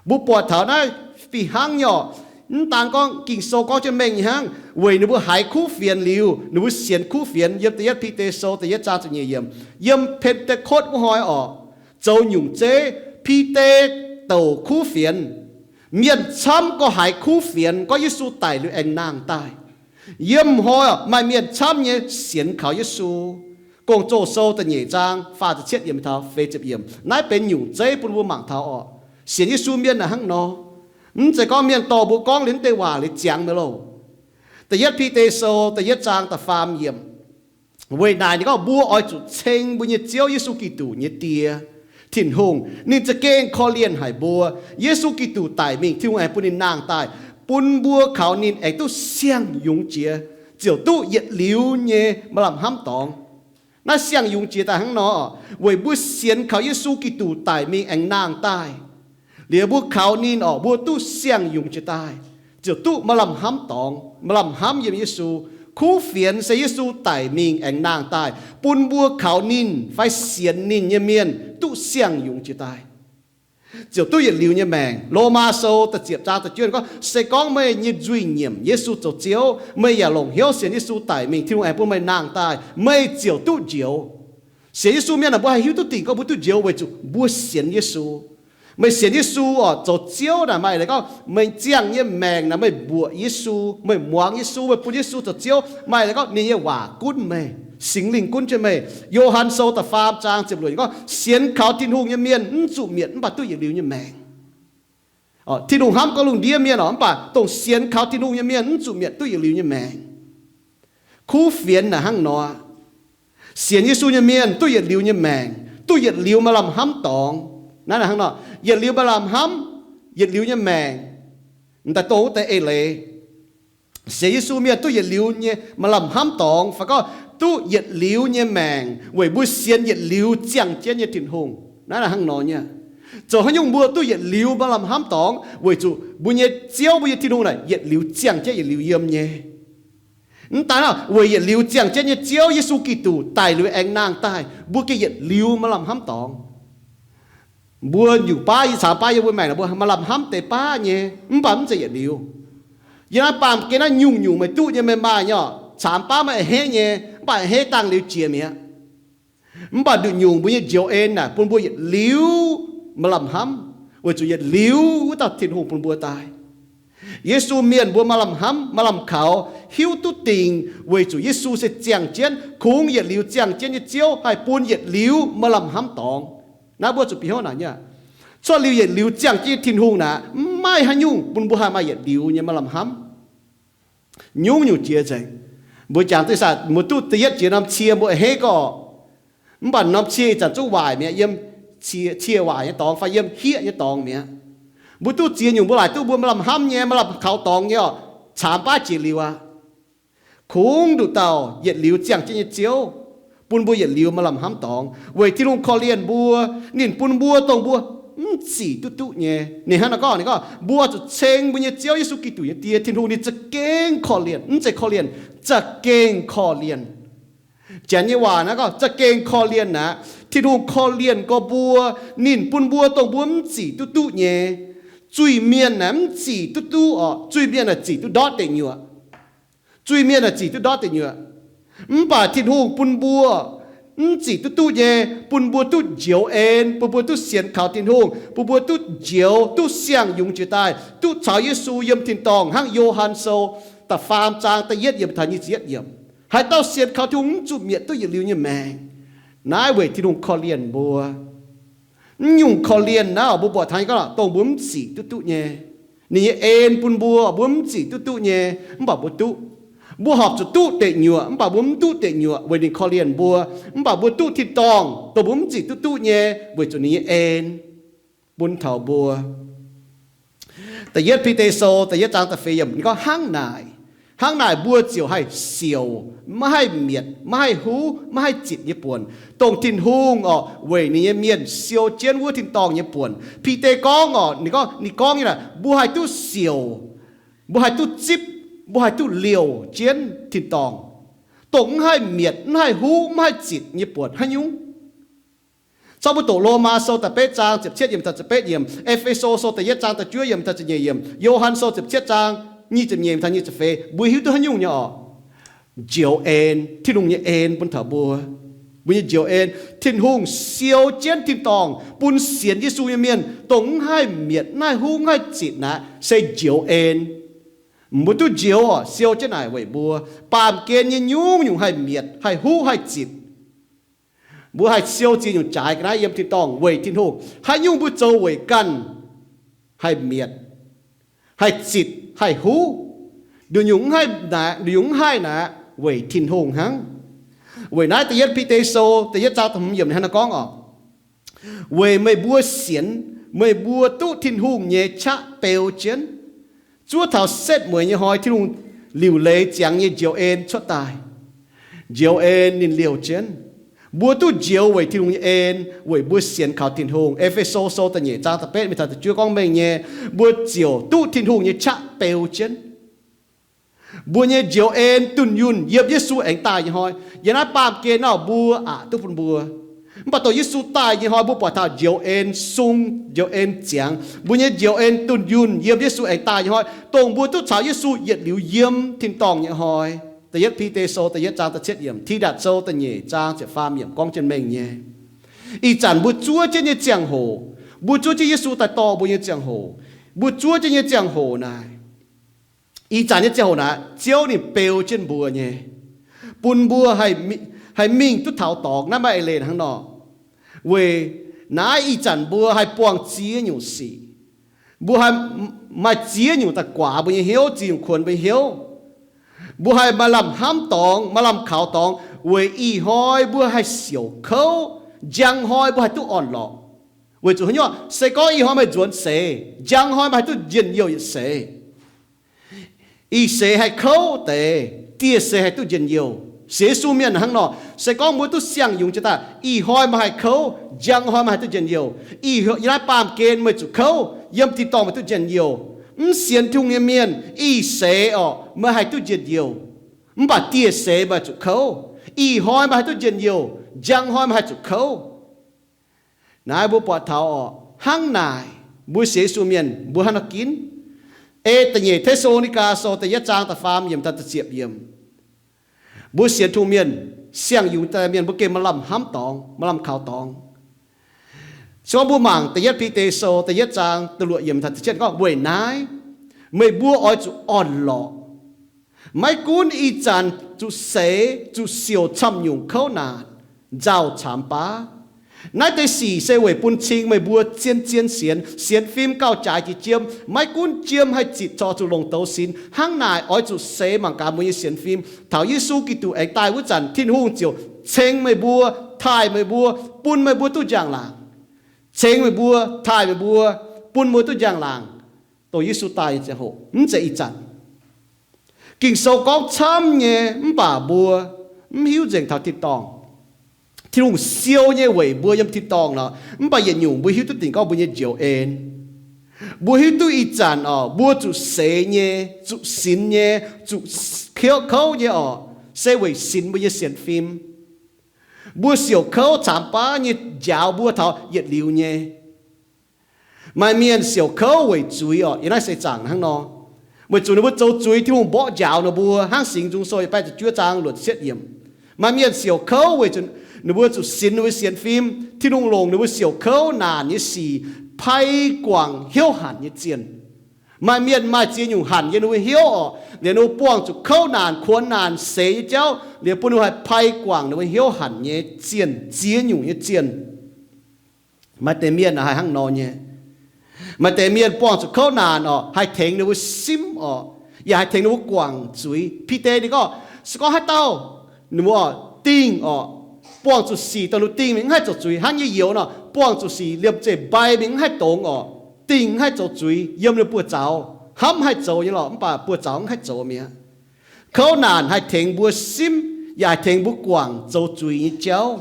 Mbuo buatc taux naaiv fih hnangv nyei oc. Mv daan gorngv Ging-Sou gorngv jienv mengh nyei hnangv, weic ninh mbuo haiz kuv fienx liuz, ninh mbuo sienx kuv fienx. Yiem da'yietv Bide Sou da'yietv zaang ziepc nyeic yiemc, yiem Pen^te^kotv wuov hnoi oc, zoux nyungc zeiv, Bide douc kuv fienx. Mienh camv gorngv haiz kuv fienx, gorngv Yesu daic liuz aengx nangh daaih. Yiem hnoi maaih mienh camv nyei sienx kaux Yesu. Gong-Zoh Sou da'nyeic zaang faah ziepc cietv yiemc taux feix ziepc yiemc. Naaiv benx nyungc zeiv bun mbuo mangc taux oc. Sienx Yesu mienh naaic hnangv nor. Mv zeiz gorngv mienh dorh mbuo gorngv liuz deix waac liuz ziangx mv loh. Da'yietv Bide Sou da'yietv zaang da'faam yiemc. Weic naaic ninh gorngv mbuo oix zuqc ceng mbuo nyei Ziouv Yesu Giduc nyei Die, Tin-Hungh. Ninh za'gengh korv-lienh haic mbuo. Yesu Giduc daic mingh, Tin-Hungh aengx bun ninh nangh daaih, bun mbuo kaux ninh aengx duqv siang-yungz jiex, ziouc duqv yietc liuz nyei maaih lamh hnamv dorngx. Naaiv siang-yungz jiex daaih hnangv nor, weic mbuo sienx kaux Yesu Giduc daic mingh aengx nangh daaih, liuz mbuo kaux ninh orqc, mbuo duqv siang-yungz jiex daaih, ziouc duqv maaih lamh hnamv dorngx, maaih lamh hnamv yiem Yesu. Kuv fienx se Yesu daic mingh aengx nangh daaih, bun mbuo kaux ninh fai sienx ninh nyei mienh duqv siang-yungz jiex daaih, ziouc duqv yietc liuz nyei maengc. Lomaa Sou da'ziepc zaang da'juov gorngv, se gorngv meih nyei nzuih nyiemc Yesu zoux Ziouv, meih yaac longc hnyouv sienx Yesu daic mingh, Tin-Hungh aengx bun meih nangh daaih, meih ziouc duqv njoux. Sienx Yesu mienh aah, mbuo haih hiuv duqv dingc gorngv mbuo duqv njoux weic zuqc mbuo sienx Yesu. Meih sienx Yesu orqc, zoux Ziouv naaic, maaih leiz gorngv meih ziangh nyei maengc naaic meih mbuoqc Yesu, meih muangx Yesu, meih bun Yesu zoux Ziouv, maaih leiz gorngv ninh nyei waac gunv meih, Singx Lingh gunv jienv meih. Yo^han Sou da'faam zaang ziepc luoqc gorngv, sienx kaux Tin-Hungh nyei mienh mv zuqc mietc mv baac duqv yietc liuz nyei maengc. Tin-Hungh hnamv gorngv lungh ndiev mienh orqc, mv baac dongh sienx kaux Tin-Hungh nyei mienh mv zuqc mietc duqv yietc liuz nyei maengc. Kuv fienx naaic hnangv nor, sienx Yesu nyei mienh duqv yietc liuz nyei maengc, duqv yietc liuz maaih lamh hnamv dorngx. Naaiv hnangv nor, yietc liuz maaih lamh hnamv, yietc liuz nyei maengc. M'daaih dongh wuov deix eix leiz, sienx Yesu mienh duqv yietc liuz nyei maaih lamh hnamv dorngx, fai gorngv duqv yietc liuz nyei maengc weic mbuo sienx yietc liuz ziangh jienv nyei Tin-Hungh. Naaiv hnangv nor nyei. Zoux haaix nyungc mbuo duqv yietc liuz maaih lamh hnamv dorngx? Weic zuqc mbuo nyei Ziouv, mbuo nyei Tin-Hungh naaic yietc liuz ziangh jienv yietc liuz yiem nyei. Mv daaih nor, weic yietc liuz ziangh jienv nyei Ziouv Yesu Giduc daic liuz aengx nangh daaih, mbuo gengh yietc liuz maaih lamh hnamv dorngx. Mbuo nyungc baav, caamx baav yiem mbuo maengc naaic mbuo maaih lamh hnamv deix baav nyei, mv baac mv zeiz yietc liuz. Yiem naaiv baamh gen naaiv nyungc-nyungc meih duqv nyei, meih maaih nyei orqc, caamx baav meih a'hneiv nyei, mv baac a'hneiv dangh liuz jiex mi'aqv. Mv baac nduqc nyungc mbuo nyei njoux en naaic bun mbuo yietc liuz maaih lamh hnamv, weic zuqc yietc liuz wuov dauh Tin-Hungh bun mbuo daaih. Yesu mienh mbuo maaih lamh hnamv, maaih lamh kaux, hiuv duqv dingc weic zuqc Yesu se ziangh jienv, kungx yietc liuz ziangh jienv nyei Ziouv haih bun yietc liuz maaih lamh hnamv dorngx. Naaiv mbuo zuqc bieqc hnyouv naaic nyei. Cuotv liuz yietc liuz ziangh jienv nyei Tin-Hungh naaic, mv maaih haaix nyungc bun mbuo haih maaih yietc liuz nyei maaih lamh hnamv. Nyungc-nyungc jiex nzengc. Mbuo jangx duqv saah, mbuo duqv da'yietv jiex norm cie mbuo a'hneiv gorqv, mv baac norm cie ih zanc zungv waaic mi'aqv, yiem cie, cie waaic nyei dorngx fai yiem hieqv nyei dorngx mi'aqv. Mbuo duqv ziex nyungc mbuo laaic duqv mbuo maaih lamh hnamv nyei, maaih lamh kaux dorngx nyei orqc, caamx baav jiex liuz aqv. Kungx nduqc dauh yietc liuz ziangh jienv nyei Ziouv bun mbuo yietc liuz maaih lamh hnamv dorngx, weic Tin-Hungh korv-lienh mbuo. Ninh bun mbuo dongh mbuo mv zic duqv duqv nyei. Ninh hnangv naaiv gorngv, ninh gorngv mbuo zuqc ceng mbuo nyei Ziouv Yesu Giduc nyei Die, Tin-Hungh ninh za'gengh korv-lienh, mv zeiz korv-lienh, za'gengh korv-lienh. Janx nyei waac naaiv gorngv za'gengh korv-lienh aqv. Tin-Hungh korv-lienh gorx mbuo, ninh bun mbuo dongh mbuo mv zic duqv duqv nyei. Zuiz-mienh naaic mv zic duqv duqv orqc, zuiz-mienh naaic zic duqv ndortv deic nyuoqc. Zuiz-mienh naaic zic duqv ndortv deic nyuoqc. Mv baac Tin-Hungh bun mbuo mv zic duqv duqv nyei, bun mbuo duqv njoux en, bun mbuo duqv sienx kaux Tin-Hungh, bun mbuo duqv njoux, duqv siang-yungz jiex daaih, duqv caux Yesu yiem tin-dorngh hnangv Yo^han Sou da'faam zaang da'yietv yiemc taux nyic ziepc yietv yiemc. Haaix dauh sienx kaux Tin-Hungh mv zuqc mietc duqv yietc liuz nyei maengc. Naaiv weic Tin-Hungh korv-lienh mbuo. Mv nyungc korv-lienh naaiv mbuo buatc taux nyei gorngv dongh mbuo mv zic duqv duqv nyei. Ninh nyei en bun mbuo, mbuo mv zic duqv duqv nyei, mv baac mbuo duqv. Mbuo horpc zuqc duqv deic nyuoqc, mv baac mbuo mv duqv deic nyuoqc weic ninh korv-lienh mbuo. Mv baac mbuo duqv tin-dorngh dongh mbuo mv zic duqv duqv nyei weic zuqc ninh nyei en bun taux mbuo. Da'yietv Bide Sou da'yietv zaang da'feix yiemc ninh gorngv, hnangv naaic, hnangv naaic mbuo ziouc haih siouc, maiv haih mietc, maiv haih huv, maiv haih zitc nyei buonc, dongh Tin-Hungh orqc weic ninh nyei mienh siou jienv wuov tin-dorngh nyei buonc. Bide gorngv orqc, ninh gorngv, ninh gorngv nyei naaic, mbuo haih duqv siouc, mbuo haih duqv zipv, mbuo haih duqv liouh jienv tin-dorngh, dongh mv haih mietc, mv haih huv, mv haih zitc nyei buonc haaix nyungc. Cau mbuo doqc Lomaa Sou da'betv zaang ziepc cietv yiemc taux ziepc betv yiemc, E^fe^so Sou da'yietv zaang da'juov yiemc taux ziepc nyeic yiemc, Yo^han Sou ziepc cietv zaang nyic ziepc nyeic taux nyic ziepc feix, mbuo hiuv duqv haaix nyungc nyei orqc? Njoux en, Tin-Hungh nyei en bun taux mbuo. Mbuo nyei njoux en, Tin-Hungh siou jienv tin-dorngh bun sienx Yesu nyei mienh, dongh mv haih mietc, mv haih huv, mv haih zitc naaic, se njoux en. Mbuo duqv njoux orqc, siou jienv naaic weic mbuo. Baamh gen nyei nyungc-nyungc haih mietc, haih huv, haih zitc. Mbuo haih siou ziex nyungc jaaix ga'naaiv yiem tin-dorngh weic Tin-Hungh. Haaix nyungc mbuo zoux weic ganh haih mietc, haih zitc, haih huv, nduqc nyungc mv haih naaic, nduqc nyungc mv haih naaic, weic Tin-Hungh hnangv. Weic naaiv da'yietv Bide Sou da'yietv zaang da'hmz yiemc ninh hnangv naaiv gorngv oc, weic meih mbuo sienx, meih mbuo duqv Tin-Hungh nyei qaqv beu jienv, zuov taux setv mueiz nyei hnoi Tin-Hungh liuc leiz ziangx nyei njoux en cuotv daaih. Njoux en ninh liouh jienv. Mbuo duqv njoux weic Tin-Hungh nyei en, weic mbuo sienx kaux Tin-Hungh. E^fe^so Sou da'nyeic zaang da'betv mingh taux da'juov gorngv mengh nyei, mbuo ziouc duqv Tin-Hungh nyei qaqv beu jienv. Mbuo nyei njoux en dunh yunh yiem Yesu aengx daaih nyei hnoi. Yiem naaiv baamh gen nor mbuo aqc duqv bun mbuo. Mv baac dongh Yesu daaih nyei hnoi mbuo buatc taux njoux en sung, njoux en ziangx. Mbuo nyei njoux en dunh yunh yiem Yesu aengx daaih nyei hnoi, dongh mbuo duqv caux Yesu yietc liuz yiem tin-dorngh nyei hnoi. Da'yietv Bide Sou da'yietv zaang da'cietv yiemc, Tidatc Sou da'nyeic zaang ziepc faam yiemc gorngv jienv mengh nyei. Ih zanc mbuo zuov jienv nyei ziangh hoc, mbuo zuov jienv Yesu daaih dorh mbuo nyei ziangh hoc, mbuo zuov jienv nyei ziangh hoc naaic, ih zanc nyei ziangh hoc naaic, Ziouv ninh beu jienv mbuo nyei, bun mbuo haih, haih mingh duqv taux dorngx. Naaiv maaih eix leiz hnangv nor. Weic naaiv ih zanc mbuo haih buangh ziex nyungc sic. Mbuo haih maaih ziex nyungc daaih guaax mbuo nyei hnyouv, ziex nyungc kuonx mbuo nyei hnyouv. Mbuo haih maaih lamh hnamv dorngx, maaih lamh kaux dorngx, weic ih hnoi mbuo haih siouc kouv, njang hnoi mbuo haih duqv orn-lorqc. Weic zuqc haaix nyungc? Se gorngv ih hnoi meih nzuonx seix, njang hnoi meih haih duqv njien-youh yietc seix. Ih seix haih kouv deix, dieh seix haih duqv njien-youh. Sienx Yesu mienh hnangv nor, se gorngv mbuo duqv siang-yungz jiex daaih, ih hnoi meih haih kouv, njang hnoi meih haih duqv njien-youh. Ih, yiem naaiv baamh gen meih zuqc kouv, yiem tin-dorngh meih duqv njien-youh. Mv sienx Tin-Hungh nyei mienh, ih seix orqc, meih haih duqv njien-youh. Mv baac dieh seix meih zuqc kouv. Ih hnoi meih haih duqv njien-youh, njang hnoi meih haih zuqc kouv. Naaiv mbuo buatc taux orqc, hnangv naaic, mbuo sienx Yesu mienh mbuo hnangv nor ginv. Ei da'nyeic Te^saa^lo^ni^gaa Sou da'yietv zaang da'faam yiemc taux da'ziepc yiemc. Mbuo sienx Tin-Hungh mienh, siang-yungz daaih mienh mbuo gengh maaih lamh hnamv dorngx, maaih lamh kaux dorngx. Se gorngv mbuo mangc da'yietv Bide Sou da'yietv zaang da'luoqc yiemc taux da'cietv gorngv, weic naaiv meih mbuo oix zuqc orn-lorqc. Maiv gunv ih zanc zuqc seix, zuqc siouc camv-nyungc kouv naanc, nzauh caamx baav. Naaiv deix sic se weic bun cing meih mbuo zien-zien sienx, sienx fim gauh jaaix jiex jiem. Maiv gunv jiem haih zitc corc zuqc longc douz sinx. Hnangv naaic oix zuqc seix mangc gaax mbuo nyei sienx fim. Taux Yesu Giduc aengx daaih wuov zanc, Tin-Hungh ziouc ceng meih mbuo, taaih meih mbuo, bun meih mbuo duqv njang-laangc. Ceng meih mbuo, taaih meih mbuo, bun mbuo duqv njang-laangc, dongh Yesu daaih nyei ziangh hoc, mv zeiz ih zanc. Ging-Sou gorngv camv nyei, mv baac mbuo mv hiuv nzengc taux tin-dorngh. Tin-Hungh siou nyei weic mbuo yiem tin-dorngh nor, mv baac yietc nyungc mbuo hiuv duqv dingc gorngv mbuo nyei njoux en. Mbuo hiuv duqv ih zanc orqc, mbuo zuqc seix nyei, zuqc sinx nyei, zuqc kouv nyei orqc, se weic sinx mbuo nyei sienx fim. Mbuo siouc kouv caamx baav nyei njaaux mbuo taux yietc liuz nyei. Maaih mienh siouc kouv weic zuiz orqc, yiem naaiv seix zaangc hnangv nor. Weic zuqc ninh mbuo zoux zuiz, Tin-Hungh mborqv njaaux ninh mbuo, hnangv Singx Nzung Sou yietc baeqv ziepc juov zaang luoqc cietv yiemc. Maaih mienh siouc kouv weic zuqc ninh mbuo zuqc sinx ninh mbuo sienx fim, Tin-Hungh longc ninh mbuo siouc kouv naanc nyei sic pai guangc hnyouv hanc nyei zienh. Maaih mienh maaih ziex nyungc hanc yiem ninh mbuo hnyouv orqc, liuz ninh mbuo buangh zuqc kouv naanc, kuonx naanc, seix nyei jauv, liuz bun ninh mbuo haih pai guangc ninh mbuo hnyouv hanc nyei zienh, ziex nyungc nyei zienh. Maaih deix mienh haih hnangv nor nyei. Maaih deix mienh buangh zuqc kouv naanc orqc, haih tengx ninh mbuo simv orqc, yaac haih tengx ninh mbuo guangc zuiz. Bide ninh gorngv, se gorngv haaix dauh ninh mbuo dingh orqc, buangh zuqc sic dongh ninh dingh mingh mv haih zoux zuiz hnangv nyei youz nor, buangh zuqc sic liemh zeih mbai mingh mv haih dongz orqc, dingh mv haih zoux zuiz yiem ninh buoz-zaux, hnamv haih zoux nyei lorqc, mv baac buoz-zaux mv haih zoux mi'aqv. Kouv naanc haih tengx mbuo simv, yaac haih tengx mbuo guangc zoux zuiz nyei jauv.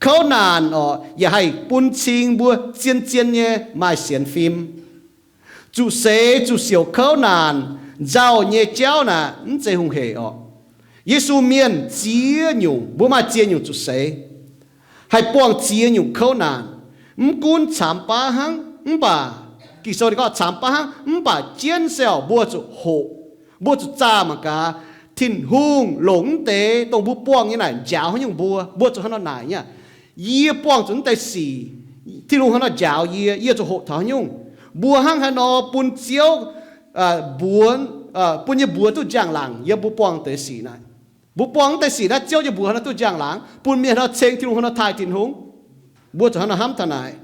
Kouv naanc orqc, yaac haih bun cing mbuo zien-zien nyei maaih sienx fim. Zuqc seix zuqc siouc kouv naanc, nzauh nyei jauv naaic mv zeiz hungh hec orqc. Yesu mienh ziex nyungc, mbuo maaih ziex nyungc zuqc seix, haih buangh ziex nyungc kouv naanc. Mv gunv caamx baav hnangv, mv baac Ging-Sou ninh gorngv caamx baav hnangv, mv baac jienv se orqc, mbuo zuqc hoqc, mbuo zuqc zaah mangc gaax, Tin-Hungh longc mv deix dongh mbuo buangh nyei naaic njaaux haaix nyungc mbuo, mbuo zuqc hnangv nor naaic nyei aqv. Yie buangh zuqc mv deix sic, Tin-Hungh hnangv nor njaaux yie, yie zuqc hoqc taux haaix nyungc? Mbuo hnangv haaix nor bun Ziouv mbuox, bun nyei mbuox duqv njang-laangc yiem mbuo buangh deix sic naaic? Mbuo buangh mv deix sic naaiv, Ziouv nyei mbuox hnangv nor duqv njang-laangc, bun mienh hnangv nor ceng Tin-Hungh, hnangv nor taaih Tin-Hungh. Mbuo zuqc hnangv nor hnamv taux naaic.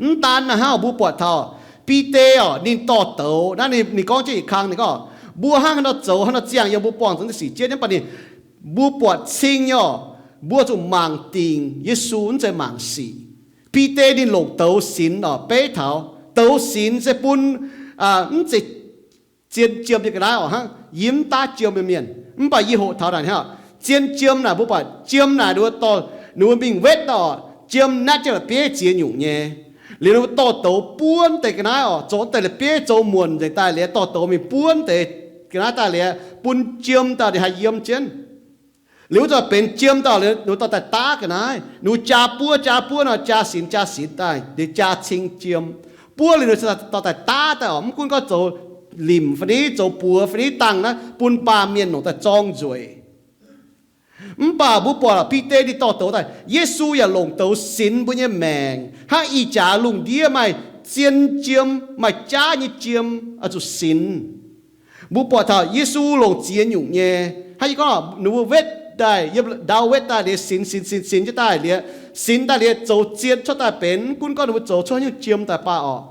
Mv daan naaiv hnangv, mbuo buatc taux Bide orqc, ninh dorh douz naaiv, ninh gorngv jienv yietc kang, ninh gorngv, mbuo hnangv haaix nor zoux, hnangv nor ziangh yiem mbuo buangh zuqc deix sic jienv. Mv baac ninh Mbuo buatc cing nyei oc, mbuo zuqc mangc dingc Yesu, mv zeiz mangc sic. Bide ninh longc douz sinx oc, beiv taux douz sinx se bun mv zeiz zien jiem nyei ga'naaiv oc, hnangv yie mv daav jiem nyei mienh. Mv baac yie hoqc taux naaic hnangv, zien jiem naaic mbuo buatc jiem naaic ninh mbuo dorh, ninh mbuo mingh wetv daaih oc, jiem naetv jienv la'bieiv ziex nyungc nyei. Liuz ninh mbuo dorh douz buonv deix ga'naaiv oc, zoux deix la'bieiv zoux muonc nzengc daaih liuz, dorh douz mingh buonv deix ga'naaiv daaih liuz, bun jiem daaih ninh haih yiem jienv. Liuz wuov zanc benx jiem daaih liuz, ninh mbuo dorh daaih daav ga'naaiv. Ninh mbuo jaa buov, jaa buov nor, jaa sinx, jaa sinx daaih, liuz jaa cing jiem. Buov liuz ninh mbuo dorh daaih daav daaih oc, mv gunv gorngv zoux limc fai niv, zoux buoz fai niv dangh naaiv, bun baamh mienh longc daaih zorng nzueic. Mv baac mbuo buatc Bide ninh dorh douz daaih, Yesu yaac longc douz sinx mbuo nyei maengc, hnangv ih jaax lungh ndiev maaih zien jiem, maaih jaav nyei jiem, oix zuqc sinx. Mbuo buatc taux Yesu longc ziex nyungc nyei. Hnangv yie gorngv, ninh mbuo wetv daaih, yiem ndau wetv daaih liuz, sinx, sinx, sinx, sinx jienv daaih liuz, sinx daaih liuz zoux zien cuotv daaih benx, mv gunv gorngv ninh mbuo zoux cuotv haaix nyungc jiem daaih baac oc.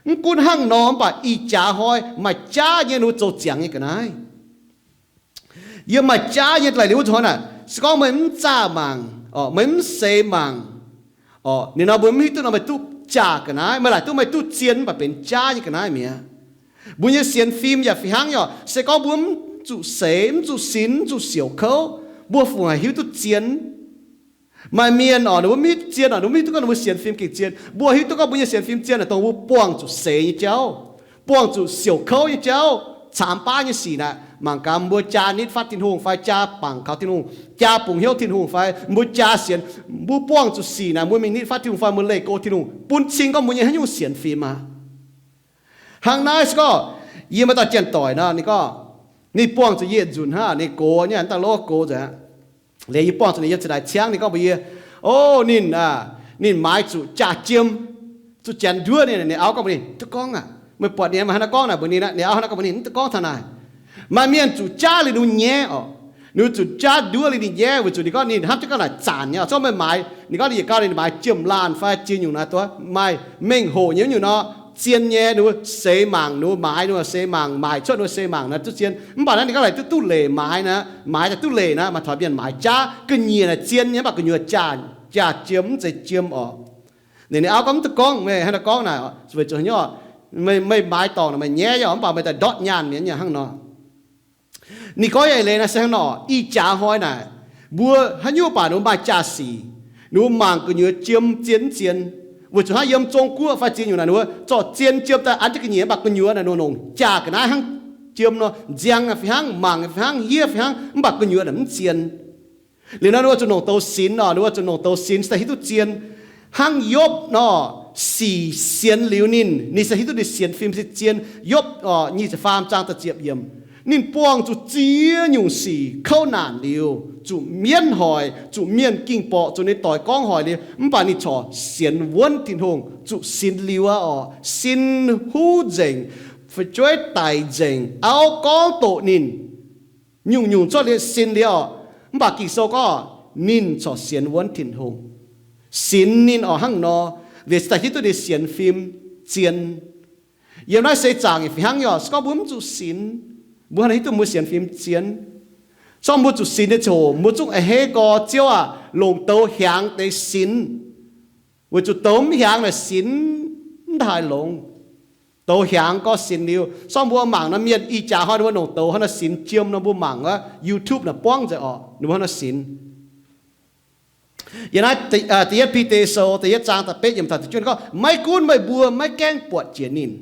Mv gunv hnangv nor, mv baac ih jaax hnoi maaih jaav nyei ninh mbuo zoux ziangx nyei ga'naaiv. Yiem maaih jaav nyei daaih liuz wuov zuqc hnoi naaic, se gorngv meih mv zaah mangc, meih mv seix mangc, ninh nor mbuo mv hiuv duqv nor meih duqv jaax ga'naaiv, meih laaic duqv meih duqv zien mv baac benx jaav nyei ga'naaiv mi'aqv. Mbuo nyei sienx fim yaac fih hnangv nyei oc. Se gorngv mbuo mv zuqc seix, mv zuqc sinx, mv zuqc siouc kouv, mbuo fungc haih hiuv duqv zien? Maaih mienh oc, ninh mbuo mv hiuv duqv zien oc, ninh mbuo mv hiuv duqv gorngv ninh mbuo sienx fim gengh zien. Mbuo hiuv duqv gorngv mbuo nyei sienx fim zien naaic dongh mbuo buangh zuqc seix nyei jauv, buangh zuqc siouc kouv nyei jauv, caamx baav nyei sic naaic. Mangc gaax mbuo jaa nitv fatv Tin-Hungh fai jaa bangc kaux Tin-Hungh, jaa bungx hnyouv Tin-Hungh fai mbuo jaa sienx, mbuo buangh zuqc sic naaic, mbuo mingh nitv fatv Tin-Hungh fai mbuo leih go Tin-Hungh, bun cing gorngv mbuo nyei haaix nyungc sienx fim aqv. Hnangv naaiv se gorngv yie maaih dauh janx-doic nor, ninh gorngv ninh buangh zuqc yietc nzunc hnangv, ninh gox nyei, daaih lov gox nzengc aqv. Liuz yie buangh zuqc ninh yiem zinh ndaangc ciangv, ninh gorngv mbuox yie, o, ninh, ninh maaiz zuqc jaa jiem, zuqc janx nduov ninh. Ninh auv gorngv mbuox ninh, duqv gorngv aqv, meih buatc ninh maaih hnangv naaiv gorngv naaic mbuox ninh. Ninh auv hnangv naaiv gorngv mbuox ninh, mv duqv gorngv taux naaic. Maaih mienh zuqc jaav liuz ninh nyaiv oc, ninh zuqc jaav nduov liuz ninh nyaiv weic zuqc ninh gorngv ninh hnamv jienv gorngv naaic zanc nyei oc. Zorqv meih maaiz, ninh gorngv ninh yietc gau ninh maaiz jiem laanh fai jiex nyungc naaiv duqv maaih mengh hoc nyei nyungc nor, zien nyei, ninh mbuo seix mangc, ninh mbuo maaiz, ninh mbuo seix mangc, maaic cuotv ninh mbuo seix mangc naaiv duqv zien. Mv baac naaiv ninh gorngv naaic duqv duqv leic maaiz naaiv, maaiz daaih duqv leic naaiv, maaih taux mienh maaiz jaav ga'nyiec naaic zien nyei, mv baac gu'nyuoz jaa, jaa jiem, mv zeiz jiem oc. Ninh, ninh auv gorngv mv duqv gorngv, meih hnangv naaiv gorngv naaic, weic zuqc hnyouv, meih, meih maaiz dorngc naaic meih nyaiv yaac, mv baac meih daaih ndortv nyaanh mi'aqv, hnangv nor. Ninh gorngv eix leiz naaiv se hnangv nor, ih jaax hnoi naaic, mbuo haaix nyungc baac ninh mbuo maaih jaa-sic, ninh mbuo mangc gu'nyuoz jiem zien mv zien. Weic zuqc hnangv yiem Zong-Guoqv fai ziex nyungc naaic, ninh mbuo zorqv zien jiem daaih an jienv ga'nyiec, mv baac gu'nyuoz naaic ninh mbuo longc jaa ga'naaiv hnangv jiem nor, nziang fih hnangv, mangc fih hnangv, hiev fih hnangv, mv baac gu'nyuoz naaic mv zien. Liuz nor ninh mbuo zuqc longc douz sinx oc, ninh mbuo zuqc longc douz sinx se daaih hiuv duqv zien. Hnangv Yopv nor, sic sienx liuz ninh, ninh se hiuv duqv ninh sienx fim se zien. Yopv oc, nyic ziepc faam zaang da'ziepc yiemc. Ninh buangh zuqc ziex nyungc sic kouv naanc liuz, zuqc mienv hoic, zuqc mienh ging borqc, zuqc ninh doic gorngv hoic liuz, mv baac ninh corc sienx wuonv Tin-Hungh, zuqc sinx liuz aqv oc, sin huv nzengc, fu'jueiv daic nzengc, auv gorngv doqc ninh, nyungc-nyungc cuotv liuz sin liuz oc. Mv baac Ging-Sou gorngv ninh corc sienx wuonv Tin-Hungh. Sinx ninh oc hnangv nor, liuz daaih hiuv duqv ninh sienx fim zien. Yiem naaiv seix zaangc yaac fih hnangv nyei oc. Se gorngv mbuo mv zuqc sinx, mbuo hnangv hiuv duqv mbuo sienx fim zien. Se gorngv mbuo zuqc sinx nyei ziangh hoc, mbuo zungv a'hneiv gorx, Ziouv aac, longc douz hiaangx deix sinx, weic zuqc douz mv hiaangx naaic sinx mv haaix longx. Douz hiaangx gorx sinx liuz, se gorngv mbuo mangc nor, mienh ih jaax hnoi ninh mbuo longc douz hnangv naaiv sinx jiem nor, mbuo mangc wuov YouTube naaic buangv nzengc oc, ninh mbuo hnangv naaiv sinx. Yiem naaiv da'yietv Bide Sou da'yietv zaang da'betv yiemc taux da'juov gorngv, maiv gunv meih mbuo maiv gaengh buatc jiex ninh,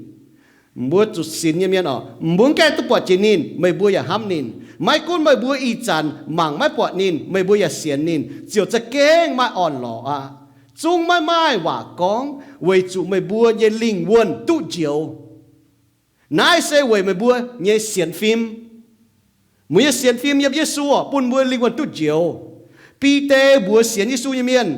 mbuo zuqc sinx nyei mienh oc, mbuo mv gaengh duqv buatc jiex ninh, meih mbuo yaac hnamv ninh. Maiv gunv meih mbuo ih zanc mangc maiv buatc ninh, meih mbuo yaac sienx ninh, ziouc za'gengh maaih orn-lorqc aqv. Zungv maiv maaih waac gorngv, weic zuqc meih mbuo nyei lingh wuonh duqv njoux. Naaiv se weic meih mbuo nyei sienx fim. Mbuo nyei sienx fim yiem Yesu oc, bun mbuo lingh wuonh duqv njoux. Bide mbuox sienx Yesu nyei mienh,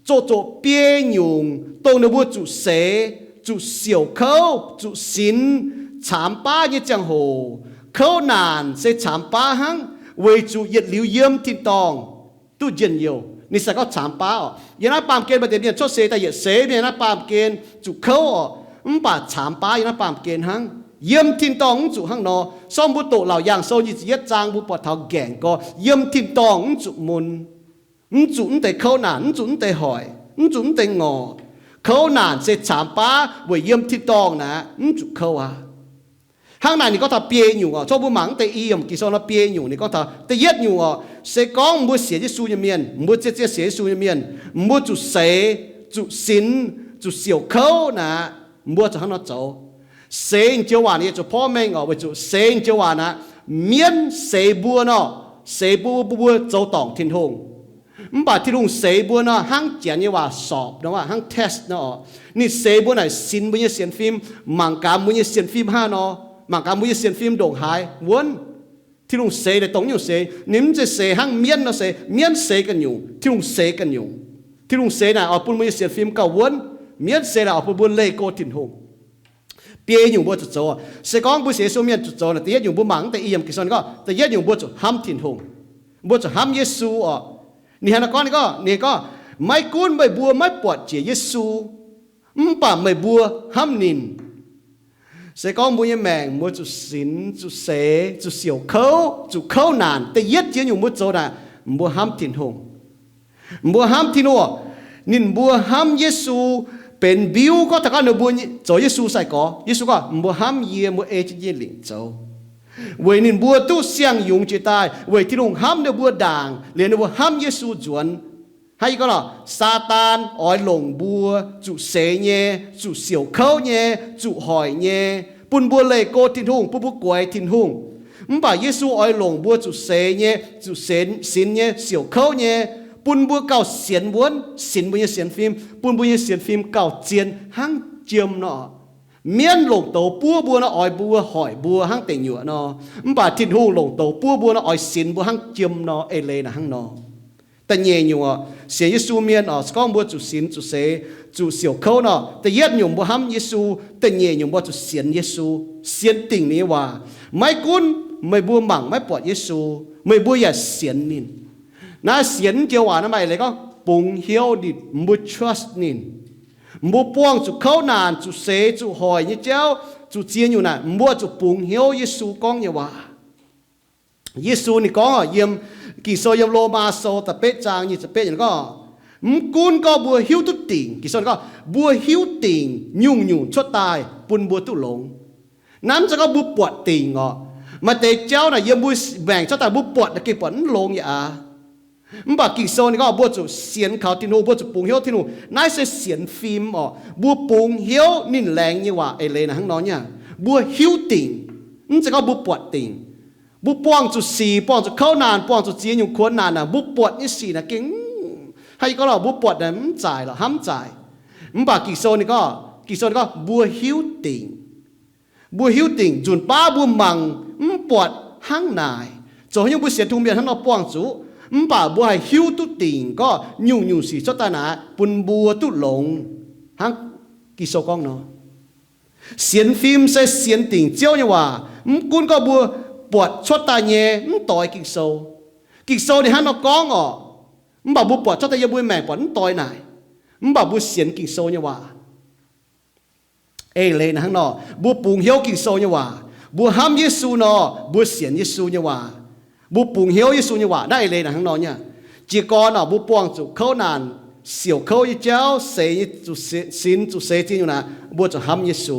zoqc zoqc biei nyungc dongh ninh mbuo zuqc seix, zuqc siouc kouv, zuqc sinx, caamx baav nyei ziangh hoc. Kouv naanc se caamx baav hnangv, weic zuqc yietc liuz yiem tin-dorngh duqv njien-youh. Ninh se gorngv caamx baav oc. Yiem naaiv baamh gen maaih deix mienh cuotv seix daaih yietc seix mienh naaiv baamh gen zuqc kouv oc, mv baac caamx baav yiem naaiv baamh gen hnangv. Yiem tin-dorngh mv zuqc hnangv nor. Sorng mbuo doqc Laauc Yaangh Sou nyic ziepc yietv zaang mbuo buatc taux nqaengc gorx, yiem tin-dorngh mv zuqc mun, mv zuqc mv deix kouv naanc, mv zuqc mv deix hoic, mv zuqc mv deix ngorc. Kouv naanc se caamx baav weic yiem tin-dorngh naaic mv zuqc kouv aqv. Hnangv naaic ninh gorngv taux biei nyungc oc. Zorqv mbuo mangc mv deix i yiemc Ging-Sou nor biei nyungc ninh gorngv taux da'yietv nyungc oc, se gorngv mbuo sienx Yesu nyei mienh, mbuo zien-zien sienx Yesu nyei mienh, mbuo zuqc seix, zuqc sinx, zuqc siouc kouv naaic, mbuo zuqc hnangv nor zoux. Seix joux waac ninh zuqc porv mengh oc, weic zuqc seix joux waac naaic, mienv seix mbuo nor, seix mbuo, mbuo, mbuo zoux dorngc Tin-Hungh. Mv baac Tin-Hungh seix mbuo nor hnangv janx nyei waac sorpc nor, hnangv test nor oc. Ninh seix mbuo naaic sinx mbuo nyei sienx fim, mangc gaax mbuo nyei sienx fim hnangv nor, mangc gaax mbuo nyei sienx fim ndongc haaix wuonv. Tin-Hungh seix naaic dongh nyungc seix, ninh mv zeiz seix hnangv mienv nor seix. Mienv seix ganh nyungc, Tin-Hungh seix ganh nyungc. Tin-Hungh seix naaic oix bun mbuo nyei sienx fim gauh wuonv. Mienv seix naaic oix bun mbuo leih go Tin-Hungh. Biei nyungc mbuo zuqc zoux. Se gorngv mbuo sienx Yesu mienh zuqc zoux naaic, da'yietv nyungc mbuo mangc mv deix i yiemc Ging-Sou gorngv, da'yietv nyungc mbuo zuqc hnamv Tin-Hungh. Mbuo zuqc hnamv Yesu oc. Ninh hnangv naaiv gorngv, ninh gorngv, ninh gorngv, maiv gunv meih mbuo maiv buatc jiex Yesu, mv baac meih mbuo hnamv ninh. Se gorngv mbuo nyei maengc mbuo zuqc sinx, zuqc seix, zuqc siouc kouv, zuqc kouv naanc, da'yietv jiex nyungc mbuo zoux naaic, mbuo hnamv Tin-Hungh. Mbuo hnamv Tin-Hungh, ninh mbuo hnamv Yesu benx mbiuv. Gorngv taux gorngv ninh mbuo zoux Yesu sai-gorx, Yesu gorngv, mbuo hnamv yie, mbuo ei jienv yie lingc zoux. Weic ninh mbuo duqv siang-yungz jiex daaih weic Tin-Hungh hnamv ninh mbuo ndaangc liuz ninh mbuo hnamv Yesu nzuonx. Hnangv yie gorngv nor, Saadaan oix longc mbuo zuqc seix nyei, zuqc siouc kouv nyei, zuqc hoic nyei, bun mbuo leih go Tin-Hungh, bun mbuo guaix Tin-Hungh. Mv baac Yesu oix longc mbuo zuqc seix nyei, zuqc sinx nyei, siouc kouv nyei, bun mbuo gauh sienx wuonv, sinx mbuo nyei sienx fim, bun mbuo nyei sienx fim gauh zien hnangv jiem nor. Mienv longc douz buov mbuo nor oix mbuo hoic mbuo hnangv deic nyuoqc nor, mv baac Tin-Hungh longc douz buov mbuo nor oix sinx mbuo hnangv jiem nor. Eix leiz naaic hnangv nor. Da'nyeic nyungc oc, sienx Yesu mienh oc, se gorngv mbuo zuqc sinx zuqc seix, zuqc siouc kouv nor, da'yietv nyungc mbuo hnamv Yesu, da'nyeic nyungc mbuo zuqc sienx Yesu, sienx dingc ninh nyei waac. Maiv gunv meih mbuo mangc maiv buatc Yesu, meih mbuo yaac sienx ninh. Naaiv sienx joux waac naaiv maaih eix leiz gorngv bungx hnyouv ninh, mbuo trust ninh. Mbuo buangh zuqc kouv naanc, zuqc seix, zuqc hoic nyei jauv, zuqc ziex nyungc naaic, mbuo zuqc bungx hnyouv Yesu gorngv nyei waac. Yesu ninh gorngv oc, yiem Ging-Sou yiem Lomaa Sou da'betv zaang nyic ziepc betv yiemc gorngv, mv gunv gorngv mbuo hiuv duqv dingc, Ging-Sou ninh gorngv mbuo hiuv dingc nyungc-nyungc cuotv daaih bun mbuo duqv longx. Naaiv mv zeiz gorngv mbuo buatc dingc oc. Maaih deix jauv naaic yiem mbuo maengc cuotv daaih mbuo buatc naaic gengh buatc mv longx yaac aqv. Mv baac Ging-Sou ninh gorngv mbuo zuqc sienx kaux Tin-Hungh, mbuo zuqc bungx hnyouv Tin-Hungh. Naaiv se sienx fim oc. Mbuo bungx hnyouv ninh laengz nyei waac. Eix leiz naaic hnangv nor nyei. Mbuo hiuv dingc, mv zeiz gorngv mbuo buatc dingc. Mbuo buangh zuqc sic, buangh zuqc kouv naanc, buangh zuqc ziex nyungc kuonx naanc naaic, mbuo buatc nyei sic naaic gengh, hnangv yie gorngv lorqc, mbuo buatc naaic mv zaaic lorqc, hnamv zaaic. Mv baac Ging-Sou ninh gorngv, Ging-Sou ninh gorngv mbuo hiuv dingc. Mbuo hiuv dingc nzunc baav mbuo mangc mv buatc hnangv naaic. Zoux haaix nyungc mbuo sienx Tin-Hungh mienh hnangv nor buangh zuqc, mv baac mbuo haih hiuv duqv dingc gorngv nyungc-nyungc sic cuotv daaih naaic bun mbuo duqv longx, hnangv Ging-Sou gorngv nor. Sienx fim se sienx dingc Ziouv nyei waac, mv gunv gorngv mbuo buatc cuotv daaih nyei mv doix Ging-Sou. Ging-Sou ninh hnangv nor gorngv orqc, mv baac mbuo buatc cuotv daaih yiem mbuo maengc buatc mv doix naaic, mv baac mbuo sienx Ging-Sou nyei waac. Eix leiz naaic hnangv nor, mbuo bungx hnyouv Ging-Sou nyei waac. Mbuo hnamv Yesu nor, mbuo sienx Yesu nyei waac. Mbuo bungx hnyouv Yesu nyei waac. Naaiv eix leiz naaic hnangv nor nyei. Jiez gorn orqc, mbuo buangh zuqc kouv naanc, siouc kouv nyei jauv, seix nyei zuqc sinx zuqc seix ziex nyungc naaic, mbuo zuqc hnamv Yesu.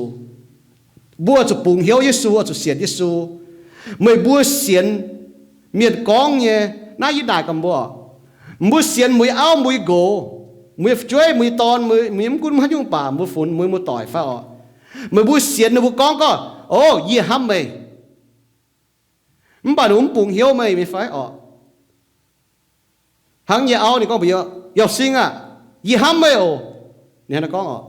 Mbuo zuqc bungx hnyouv Yesu, zuqc sienx Yesu. Meih mbuo sienx mienh gorngv nyei, naaiv yie naaic gaax mbuo, mbuo sienx mbuo nyei auv, mbuo nyei nqox, mbuo nyei fu'jueiv, mbuo nyei dorn, mbuo nyei mv gunv haaix nyungc baac mbuo funx mbuo nyei muoz-doic fai orqc, meih mbuo sienx ninh mbuo gorngv gorngv, O, yie hnamv meih. Mv baac ninh mbuo mv bungx hnyouv meih nyei fai orqc? Hnangv nyei auv ninh gorngv mbuox yie, Yauh Sing aah, yie hnamv meih oc. Ninh hnangv naaiv gorngv orqc.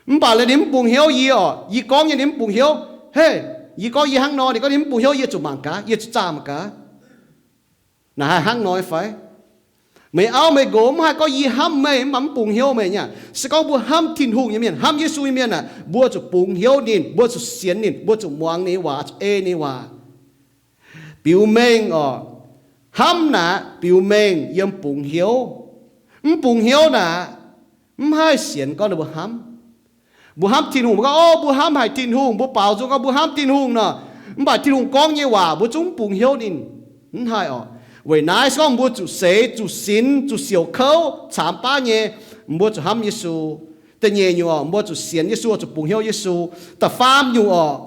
Mv baac laaix ninh mv bungx hnyouv yie orqc, yie gorngv nyei ninh mv bungx hnyouv. Hei, yie gorngv yie hnangv nor, ninh gorngv ninh mv bungx hnyouv, yie zuqc mangc gaax, yie zuqc zaah mangc gaax. Naaic haih hnangv nor fai? Meih auv meih nqox mv haih gorngv yie hnamv meih mv baac mv bungx hnyouv meih nyei. Se gorngv mbuo hnamv Tin-Hungh nyei mienh, hnamv Yesu nyei mienh aah, mbuo zuqc bungx hnyouv ninh, mbuo zuqc sienx ninh, mbuo zuqc muangx ninh nyei waac, zuqc ei ninh nyei waac. Biux mengh orqc, hnamv naaic biux mengh yiem bungx hnyouv. Mv bungx hnyouv naaic, mv haih sienx gorngv ninh mbuo hnamv. Mbuo hnamv Tin-Hungh, mbuo gorngv, O, mbuo hnamv haic Tin-Hungh, mbuo baaux nzung gorngv mbuo hnamv Tin-Hungh nor, mv baac Tin-Hungh gorngv nyei waac mbuo zungv mv bungx hnyouv ninh. Mv haih orqc. Weic naaiv se gorngv mbuo zuqc seix, zuqc sinx, zuqc siouc kouv caamx baav nyei, mbuo zuqc hnamv Yesu. Da'nyeic nyungc orqc, mbuo zuqc sienx Yesu, zuqc bungx hnyouv Yesu. Da'faam nyungc orqc,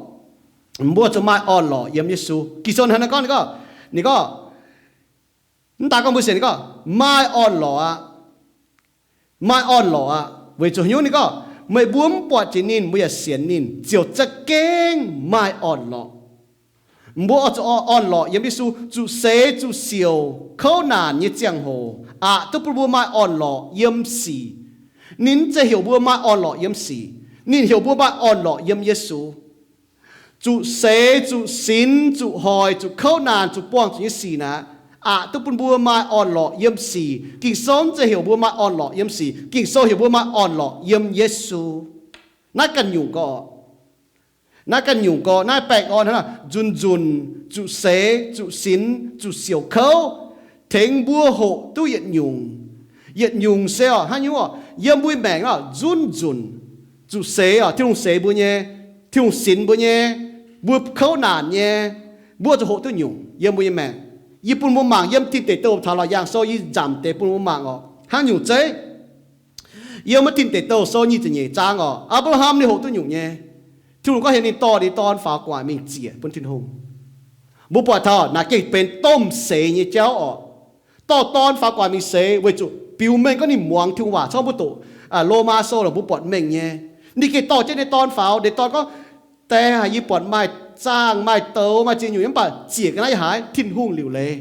mbuo zuqc maaih orn-lorqc yiem Yesu. Ging-Sou hnangv naaiv gorngv, ninh gorngv, ninh gorngv, mv daaih gorngv mbuo sienx, ninh gorngv, Maaih orn-lorqc aqv. Maaih orn-lorqc aqv. Weic zuqc haaix nyungc? Ninh gorngv, Meih mbuo mv buatc jiex ninh, mbuo yaac sienx ninh, ziouc za'gengh maaih orn-lorqc. Mbuo oix zuqc orn-lorqc yiem Yesu, zuqc seix zuqc siouc kouv naanc nyei ziangh hoc, aqc duqv bun mbuo maaih orn-lorqc yiem sic. Ninh mv zeiz heuc mbuo maaih orn-lorqc yiem sic. Ninh heuc mbuo maaih orn-lorqc yiem Yesu. Zuqc seix, zuqc sinx, zuqc hoic, zuqc kouv naanc, zuqc buangh zuqc nyei sic naaic, aqc duqv bun mbuo maaih orn-lorqc yiem sic. Ging-Sou mv zeiz heuc mbuo maaih orn-lorqc yiem sic. Ging-Sou heuc mbuo maaih orn-lorqc yiem Yesu. Naaiv ganh nyungc gorqv, naaiv ganh nyungc gorqv, naaiv baengh orn hnangv nor, nzunc nzunc, zuqc seix, zuqc sinx, zuqc siouc kouv, tengx mbuo hoqc duqv yietc nyungc. Yietc nyungc se orqc, haaix nyungc orqc, yiem mbuo maengc orqc, nzunc nzunc, zuqc seix orqc, Tin-Hungh seix mbuo nyei, Tin-Hungh sinx mbuo nyei, mbuo kouv naanc nyei, mbuo zuqc hoqc duqv nyungc yiem mbuo nyei maengc. Yie bun mbuo mangc yiem Tin Deic Douh taux Laauc Yaangh Sou, yie nzamc deix bun mbuo mangc orqc, hnangv nyungc zeiv. Yiem wuov Tin Deic Douh Sou nyic ziepc nyeic zaang orqc, Apc^laa^ham ninh hoqc duqv nyungc nyei. Tin-Hungh gorngv heuc ninh dorh ninh dorn faaux gu'nguaaic mingh ziec bun Tin-Hungh. Mbuo buatc taux naaic gengh benx domh seix nyei jauv orqc. Dorh dorn faaux gu'nguaaic mingh seix weic zuqc biux mengh gorngv ninh muangx Tin-Hungh waac. Corc mbuo doqc Lomaa Sou lorqc, mbuo buatc mengh nyei. Ninh gengh dorh jienv ninh dorn faaux, ninh dorn gorngv, Die aac, yie buatc maaih zaangh, maaih douz, maaih ziex nyungc, mv baac ziec ga'naaiv yaac haiz Tin-Hungh liuc leiz.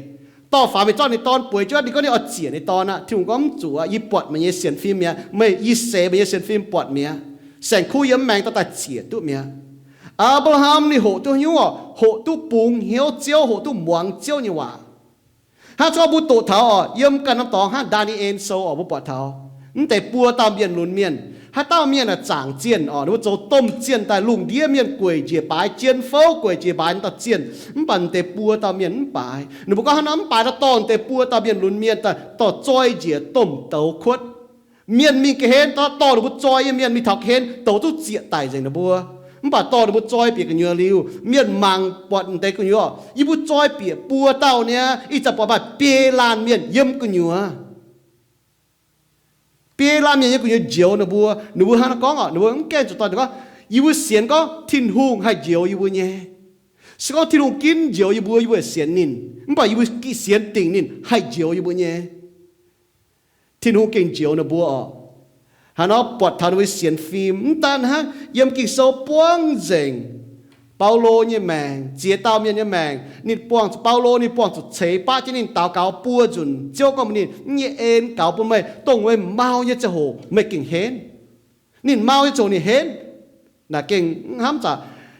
Dorh faaux mingh zorqv ninh dorn bueix jienv, ninh gorngv ninh oix ziec ninh dorn aqv. Tin-Hungh gorngv, Mv zuqc aqv, yie buatc meih nyei sienx fim mi'aqv. Meih, yie seix meih nyei sienx fim buatc mi'aqv. Saeng-kuv yiem maengx dorh daaih ziec duqv mi'aqv. Apc^laa^ham ninh hoqc duqv haaix nyungc orqc? Hoqc duqv bungx hnyouv Ziouv, hoqc duqv muangx Ziouv nyei waac. Hnangv corc mbuo doqc taux orqc, yiem ganh norm dorngx hnangv Ndaa^ni^en Sou orqc, mbuo buatc taux mv deix buo dauh mienh lunx mienh. Haaix dauh mienh aah, zaangc zienh orqc, ninh mbuo zoux domh zienh daaih, lungh ndiev mienh gueic njiec baaix, jien fouv gueic njiec baaix, ninh dauh zienh, mv baac mv deix buo dauh mienh mv baaix. Ninh mbuo gorngv hnangv nor, mv baaix daaih dorh mv deix buo dauh mienh lunx mienh daaih dorh zoi njiec domh douz kuotv. Mienh mingh ga'hlen, dorh ninh mbuo zoi nyei mienh mingh taux ga'hlen, douz duqv ziec daic nzengc ninh mbuo. Mv baac dorh ninh mbuo zoi bieqc gu'nyuoz liuz, mienh mangc buatc mv deix gu'nyuoz, yie mbuo zoi bieqc buo dauh niaa, ih zanc buatc maaih biei laanh mienh yiem gu'nyuoz. Biei laanh mienh yiem gu'nyuoz njoux ninh mbuo. Ninh mbuo hnangv naaiv gorngv orqc, ninh mbuo mv gaengh zuqc dorh, ninh gorngv, Yie mbuo sienx gorngv Tin-Hungh haih njoux yie mbuo nyei. Se gorngv Tin-Hungh ginv njoux yie mbuo, yie mbuo sienx ninh, mv baac yie mbuo sienx dingc ninh haih njoux yie mbuo nyei. Tin-Hungh gengh njoux ninh mbuo orqc. Hnangv nor buatc taux ninh mbuo sienx fim, mv daan hnangv, yiem Ging-Sou buangv nzengc Baulo nyei maengc, ziex dauh mienh nyei maengc, ninh buangh zuqc, Baulo ninh buangh zuqc ceix baqv jienv ninh daux gaux buo nzunc, Ziouv gorngv mbuox ninh, Yie nyei en gaux bun meih, dongh meih mau nyei ziangh hoc meih gengh henv. Ninh mau nyei ziangh hoc ninh henv. Naaic gengh mv hnamv zaqc,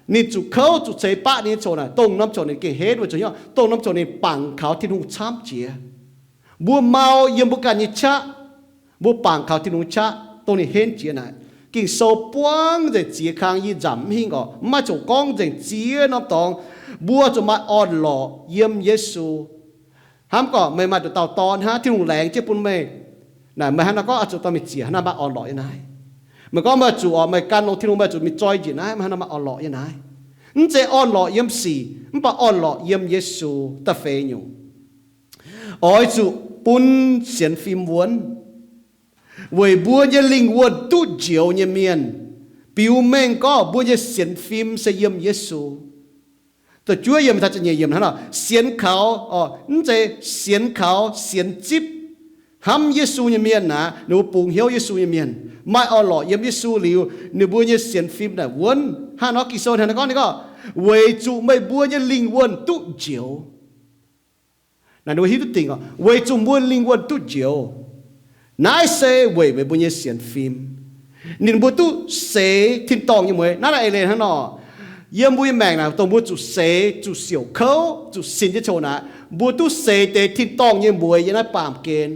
ninh zuqc kouv zuqc ceix baqv ninh nyei ziangh hoc naaic, dongh norm ziangh hoc ninh gengh henv weic zuqc hnyouv, dongh norm ziangh hoc ninh bangc kaux Tin-Hungh camv jiex. Mbuo mau yiem mbuo ganh nyei qaqv, mbuo bangc kaux Tin-Hungh qaqv, dongh ninh henv jiex naaic. Ging-Sou buangv nzengc ziex kang, yie nzamc mv hingh orqc, mv maaih ziouc gorngv nzengc ziex norm dorngx. Mbuo zuqc maaih orn-lorqc yiem Yesu. Hnamv gorqc meih maaih nduqc dauh dorn hnangv, Tin-Hungh laengz jienv bun meih. Naaic meih hnangv naaiv gorngv oix zuqc dorh mingh ziec, hnangv naaiv maaih orn-lorqc nyei naaiv. Meih gorngv meih zuqc orqc, meih gan longx Tin-Hungh, meih zuqc mingh zoi njiec naaiv, meih hnangv naaiv maaih orn-lorqc nyei naaiv. Mv zeiz orn-lorqc yiem sic, mv baac orn-lorqc yiem Yesu. Da'feix nyungc, oix zuqc bun sienx fim wuonv, weic mbuo nyei lingh wuonh duqv njoux nyei mienh. Biux mengh gorngv mbuo nyei sienx fim se yiem Yesu. Da'juov yiemc, da'nyeic yiemc hnangv nor, sienx kaux, mv zeiz sienx kaux, sienx zipv hnamv Yesu nyei mienh naaic, ninh mbuo bungx hnyouv Yesu nyei mienh, maaih orn-lorqc yiem Yesu liuz, ninh mbuo nyei sienx fim naaic wuonv. Hnangv nor Ging-Sou hnangv naaiv gorngv, ninh gorngv, Weic zuqc meih mbuo nyei lingh wuonh duqv njoux. Naaiv ninh mbuo hiuv duqv dingc, weic zuqc mbuo lingh wuonh duqv njoux. Naaiv se weic meih mbuo nyei sienx fim. Ninh mbuo duqv seix tin-dorngh nyei mueiz. Naaiv naaiv eix leiz hnangv nor, yiem mbuo nyei maengc naaic, dongh mbuo zuqc seix, zuqc siouc kouv, zuqc sin jienv coux naaic, mbuo duqv seix deix tin-dorngh nyei mueiz yiem naaiv baamh gen.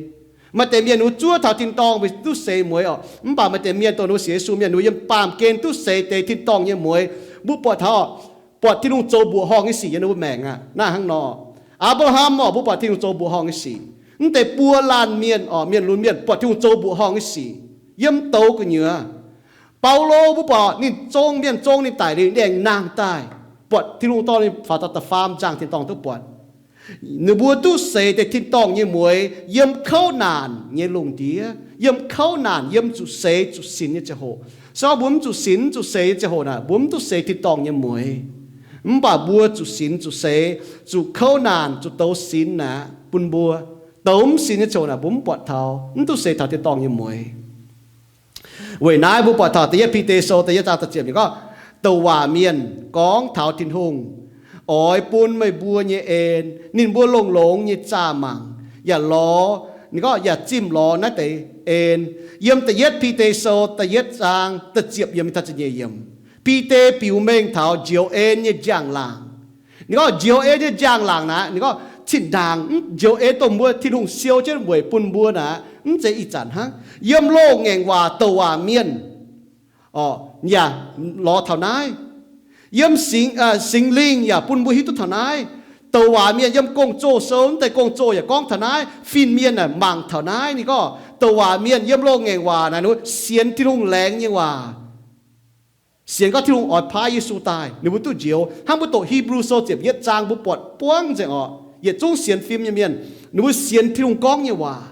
Maaih deix mienh ninh mbuo zuov taux tin-dorngh mbuo duqv seix mueiz orqc. Mv baac maaih deix mienh dongh ninh mbuo sienx Yesu mienh, ninh mbuo yiem baamh gen duqv seix deix tin-dorngh nyei mueiz. Mbuo buatc taux, buatc Tin-Hungh zoux mbuoqc horngh nyei sic yiem ninh mbuo maengc aqv. Naaiv hnangv nor, Apc^laa^ham orqc, mbuo buatc Tin-Hungh zoux mbuoqc horngh nyei sic. Mv deix buo laanh mienh orqc, mienh lunx mienh buatc Tin-Hungh zoux mbuoqc horngh nyei sic yiem douz gu'nyuoz. Baulo mbuo buatc ninh zong mienh zong ninh daic liuz, ninh aengx nangh daaih, buatc Tin-Hungh dorh ninh faaux da'faam nzangc tin-dorngh duqv buatc. Ninh mbuo duqv seix deix tin-dorngh nyei mueix yiem kouv naanc nyei lungh ndiev, yiem kouv naanc, yiem zuqc seix zuqc sinx nyei ziangh hoc. Se gorngv mbuo mv zuqc sinx mv zuqc seix nyei ziangh hoc naaic, mbuo mv duqv seix tin-dorngh nyei mueix. Mv baac mbuo zuqc sinx zuqc seix, zuqc kouv naanc, zuqc douz sinx naaic bun mbuo. Douz mv sinx nyei ziangh hoc naaic, mbuo mv buatc taux, mv duqv seix taux tin-dorngh nyei mueix. Weic naaiv mbuo buatc taux da'yietv Bide Sou da'yietv zaang da'ziepc yiemc gorngv, douc waac mienh gorngv taux Tin-Hungh oix bun meih mbuo nyei en, ninh mbuo longx-longx nyei zaah mangc, yaac lorz, ninh gorngv yaac zimh lorz naaiv deix en. Yiem da'yietv Bide Sou da'yietv zaang da'ziepc yiemc taux da'nyeic yiemc, Bide biux mengh taux njoux en nyei njang-laangc. Ninh gorngv njoux en nyei njang-laangc naaic, ninh gorngv zinh ndaangc njoux en dongh mbuo Tin-Hungh siou jienv weic bun mbuo naaic, mv zeiz ih zanc hnangv. Yiem loz-ngaengc waac douc waac mienh yaac lorz taux naaiv. Yiem Singx Lingh yaac bun mbuo hiuv duqv taux naaiv. Douc waac mienh yiem Gong-Zoh Sou, mv deix Gong-Zoh yaac gorngv taux naaiv. Fin-mienh naaic mangc taux naaiv. Ninh gorngv douc waac mienh yiem loz-ngaengc waac naaic, ninh mbuo sienx Tin-Hungh laengz nyei waac, sienx gorngv Tin-Hungh oix paaiv Yesu daaih, ninh mbuo duqv njoux. Hnangv mbuo doqc Hipv^lu Sou ziepc yietv zaang mbuo buatc buangv nzengc orqc, yietc zungv sienx fim nyei mienh, ninh mbuo sienx Tin-Hungh gorngv nyei waac,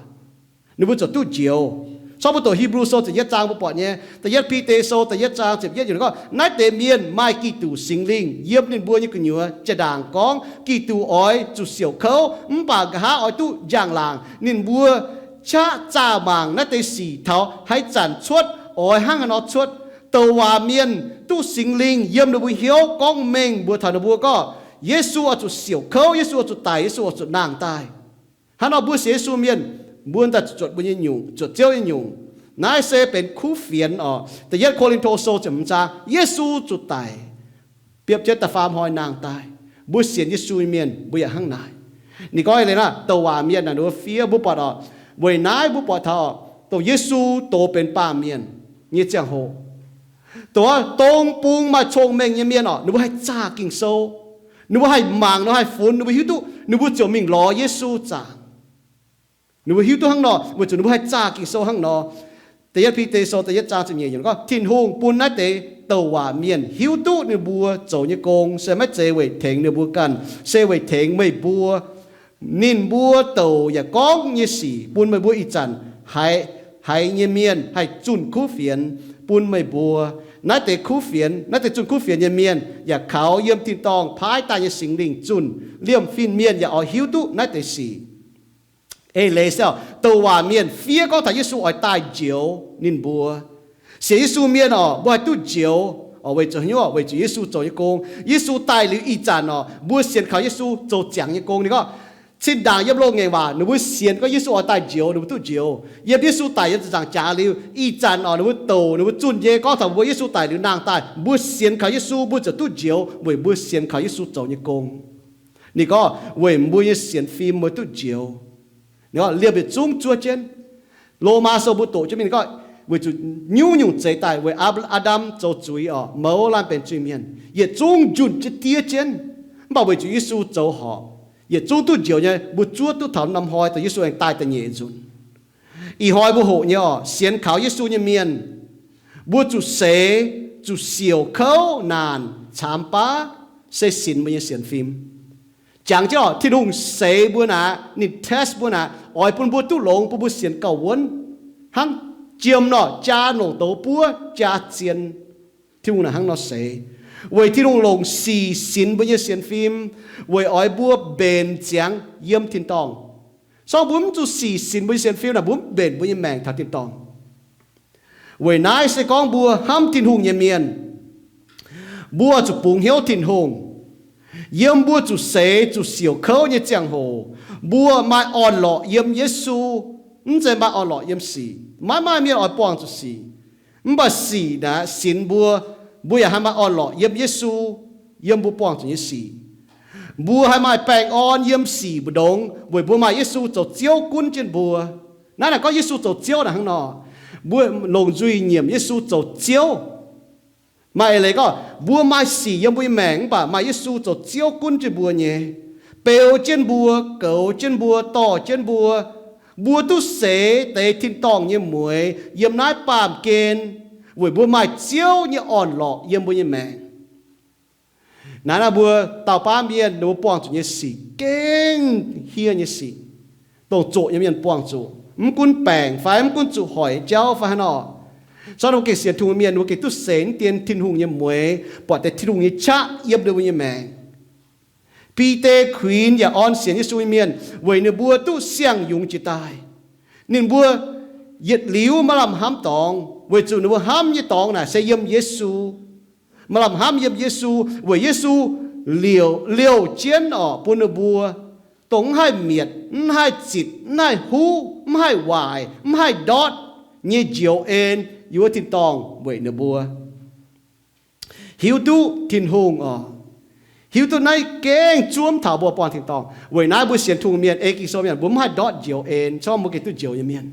ninh mbuo ziouc duqv njoux. Corc mbuo doqc Hipv^lu Sou ziepc yietv zaang mbuo buatc nyei, da'yietv Bide Sou da'yietv zaang ziepc yietv yiemc gorngv, naaiv deix mienh maaih Giduc Singx Lingh yiem ninh mbuo nyei gu'nyuoz. Jaa-ndaangc gorngv Giduc oix zuqc siouc kouv, mv baac nqa'haav oix duqv njang-laangc. Ninh mbuo qaqv zaah mangc naaiv deix sic taux haaix zanc cuotv, oix hnangv haaix nor cuotv. Douc waac mienh duqv Singx Lingh yiem ninh mbuo hnyouv gorngv mengh mbuox taux ninh mbuo gorngv, Yesu oix zuqc siouc kouv, Yesu oix zuqc daic, Yesu oix zuqc nangh daaih. Hnangv nor mbuo sienx Yesu mienh, mbuo daaih zuotc mbuo nyei nyungc, zuotc Ziouv nyei nyungc. Naaiv se benx kuv fienx orqc. Da'yietv Ko^lin^to Sou ziepc hmz zaang, Yesu zuqc daic, biopv jienv da'faam hnoi nangh daaih. Mbuo sienx Yesu nyei mienh mbuo yaac hnangv naaic. Ninh gorngv eix leiz naaiv, douc waac mienh naaic ninh mbuo fiev, mbuo buatc orqc, weic naaiv mbuo buatc taux dongh Yesu doz benx baamh mienh nyei ziangh hoc, dongh, dongh bung maaih cong-mengh nyei mienh orqc, ninh mbuo haih zaah Ging-Sou, ninh mbuo haih mangc, ninh mbuo haih funx, ninh mbuo hiuv duqv, ninh mbuo ziouc mingh lorz Yesu zaangc. Ninh mbuo hiuv duqv hnangv nor weic zuqc ninh mbuo haih zaah Ging-Sou hnangv nor. Da'yietv Bide Sou da'yietv zaang ziepc nyeic yiemc gorngv, Tin-Hungh bun naaiv deix douc waac mienh hiuv duqv ninh mbuo zoux nyei gong se maiv zeiz weic tengx ninh mbuo ganh, se weic tengx meih mbuo. Ninh mbuo douc yaac gorngv nyei sic bun meih mbuo ih zanc haiz, haiz nyei mienh haih zunh kuv fienx bun meih mbuo. Naaiv deix kuv fienx, naaiv deix zunh kuv fienx nyei mienh yaac kaux yiem tin-dorngh paaiv daaih nyei Singx Lingh zunh. Liemh fin-mienh yaac oix hiuv duqv naaiv deix sic. Eix leiz se douc waac mienh fiev gorngv taux Yesu oix daaih njoux ninh mbuo. Sienx Yesu mienh orqc, mbuo haih duqv njoux orqc, weic zuqc haaix nyungc? Weic zuqc Yesu zoux nyei gong. Yesu daaih liuz ih zanc orqc, mbuo sienx kaux Yesu zoux ziangx nyei gong. Ninh gorngv, zinh ndaangc yiem loz-ngaengc waac ninh mbuo sienx gorngv Yesu oix daaih njoux, ninh mbuo duqv njoux. Yiem Yesu daic yiem ziepc nzaangc jaax liuz, ih zanc orqc, ninh mbuo douc, ninh mbuo zunh nyei gorngv taux mbuo Yesu daic liuz nangh daaih, mbuo sienx kaux Yesu mbuo ziouc duqv njoux weic mbuo sienx kaux Yesu zoux nyei gong. Ninh gorngv weic mbuo nyei sienx fim mbuo duqv njoux. Ninh gorngv liemh yietc zungv zuov jienv. Lomaa Sou mbuo doqc jienv mingh, ninh gorngv weic zuqc nyungc-nyungc zeix daaih weic Aa^ndam zoux zuiz orqc, mouz laanh benx zuiz-mienh, yietc zungv njunh jienv diev jienv. Mv baac weic zuqc Yesu zoux horpc, yietc zungv duqv njoux nyei. Mbuo zuov duqv taux norm hnoi dongh Yesu aengx daaih da'nyeic nzunc. Ih hnoi mbuo hoqc nyei orqc, sienx kaux Yesu nyei mienh, mbuo zuqc seix, zuqc siouc kouv naanc caamx baav se sinx mbuo nyei sienx fim. Jangx jienv orqc, Tin-Hungh seix mbuo naaic, ninh test mbuo naaic, oix bun mbuo duqv longx, bun mbuo sienx gauh wuonv, hnangv jiem nor jaa longc douz buov jaa zien. Tin-Hungh naaic hnangv nor seix, weic Tin-Hungh longc sic sinx mbuo nyei sienx fim, weic oix mbuo mbenc ziangx yiem tin-dorngh. Se gorngv mbuo mv zuqc sic sinx mbuo nyei sienx fim naaic, mbuo mv mbenc mbuo nyei maengc taux tin-dorngh. Weic naaiv se gorngv mbuo hnamv Tin-Hungh nyei mienh, mbuo zuqc bungx hnyouv Tin-Hungh. Yiem mbuo zuqc seix zuqc siouc kouv nyei ziangh hoc, mbuo maaih orn-lorqc yiem Yesu, mv zeiz maaih orn-lorqc yiem sic. Maiv maaih mienh oix buangh zuqc sic. Mv baac sic naaic sinx mbuo, mbuo yaac haih maaih orn-lorqc yiem Yesu, yiem mbuo buangh zuqc nyei sic. Mbuo haih maaih baengh orn yiem sic mbu'ndongx weic mbuo maaih Yesu zoux Ziouv gunv jienv mbuo. Naaiv naaic gorngv Yesu zoux Ziouv naaic hnangv nor, mbuo longc nzuih nyiemc Yesu zoux Ziouv. Maaih eix leiz gorngv mbuo maaih sic yiem mbuo nyei maengc mv baac maaih Yesu zoux Ziouv gunv jienv mbuo nyei, beu jienv mbuo, goux jienv mbuo, dorh jienv mbuo. Mbuo duqv seix deix tin-dorngh nyei mueix yiem naaiv baamh gen. weic mbuo maaih Ziouv nyei orn-lorqc yiem mbuo nyei maengc. Naaiv naaiv mbuo dauh baav mienh ninh mbuo buangh zuqc nyei sic gengh hiev nyei sic, dongh zoqc nyei mienh buangh zuqc, mv gunv baengc fai mv gunv zuqc hoic jauv fai haaix nor. Zorqv ninh mbuo gengh sienx Tin-Hungh mienh, ninh mbuo gengh duqv seix dien Tin-Hungh nyei mueix, buatc deix Tin-Hungh nyei qaqv yiem ninh mbuo nyei maengc. Bide kuinx yaac orn sienx Yesu nyei mienh weic ninh mbuo duqv siang-yungz jiex daaih. Ninh mbuo yietc liuz maiv lamh hnamv dorngx, weic zuqc ninh mbuo hnamv nyei dorngx naaic se yiem Yesu. Maaih lamh hnamv yiem Yesu, weic Yesu liouc, liouc jienv orqc bun ninh mbuo, dongh mv haih mietc, mv haih zitc, mv haih huv, mv haih waaic, mv haih ndortv nyei njoux en yiem wuov tin-dorngh weic ninh mbuo. Hiuv duqv Tin-Hungh orqc, hiuv duqv naaiv gengh zuov mv taux mbuo buangh tin-dorngh. Weic naaiv mbuo sienx Tin-Hungh mienh, ei Ging-Sou mienh, mbuo mv haih ndortv njoux en, se gorngv mbuo gengh duqv njoux nyei mienh.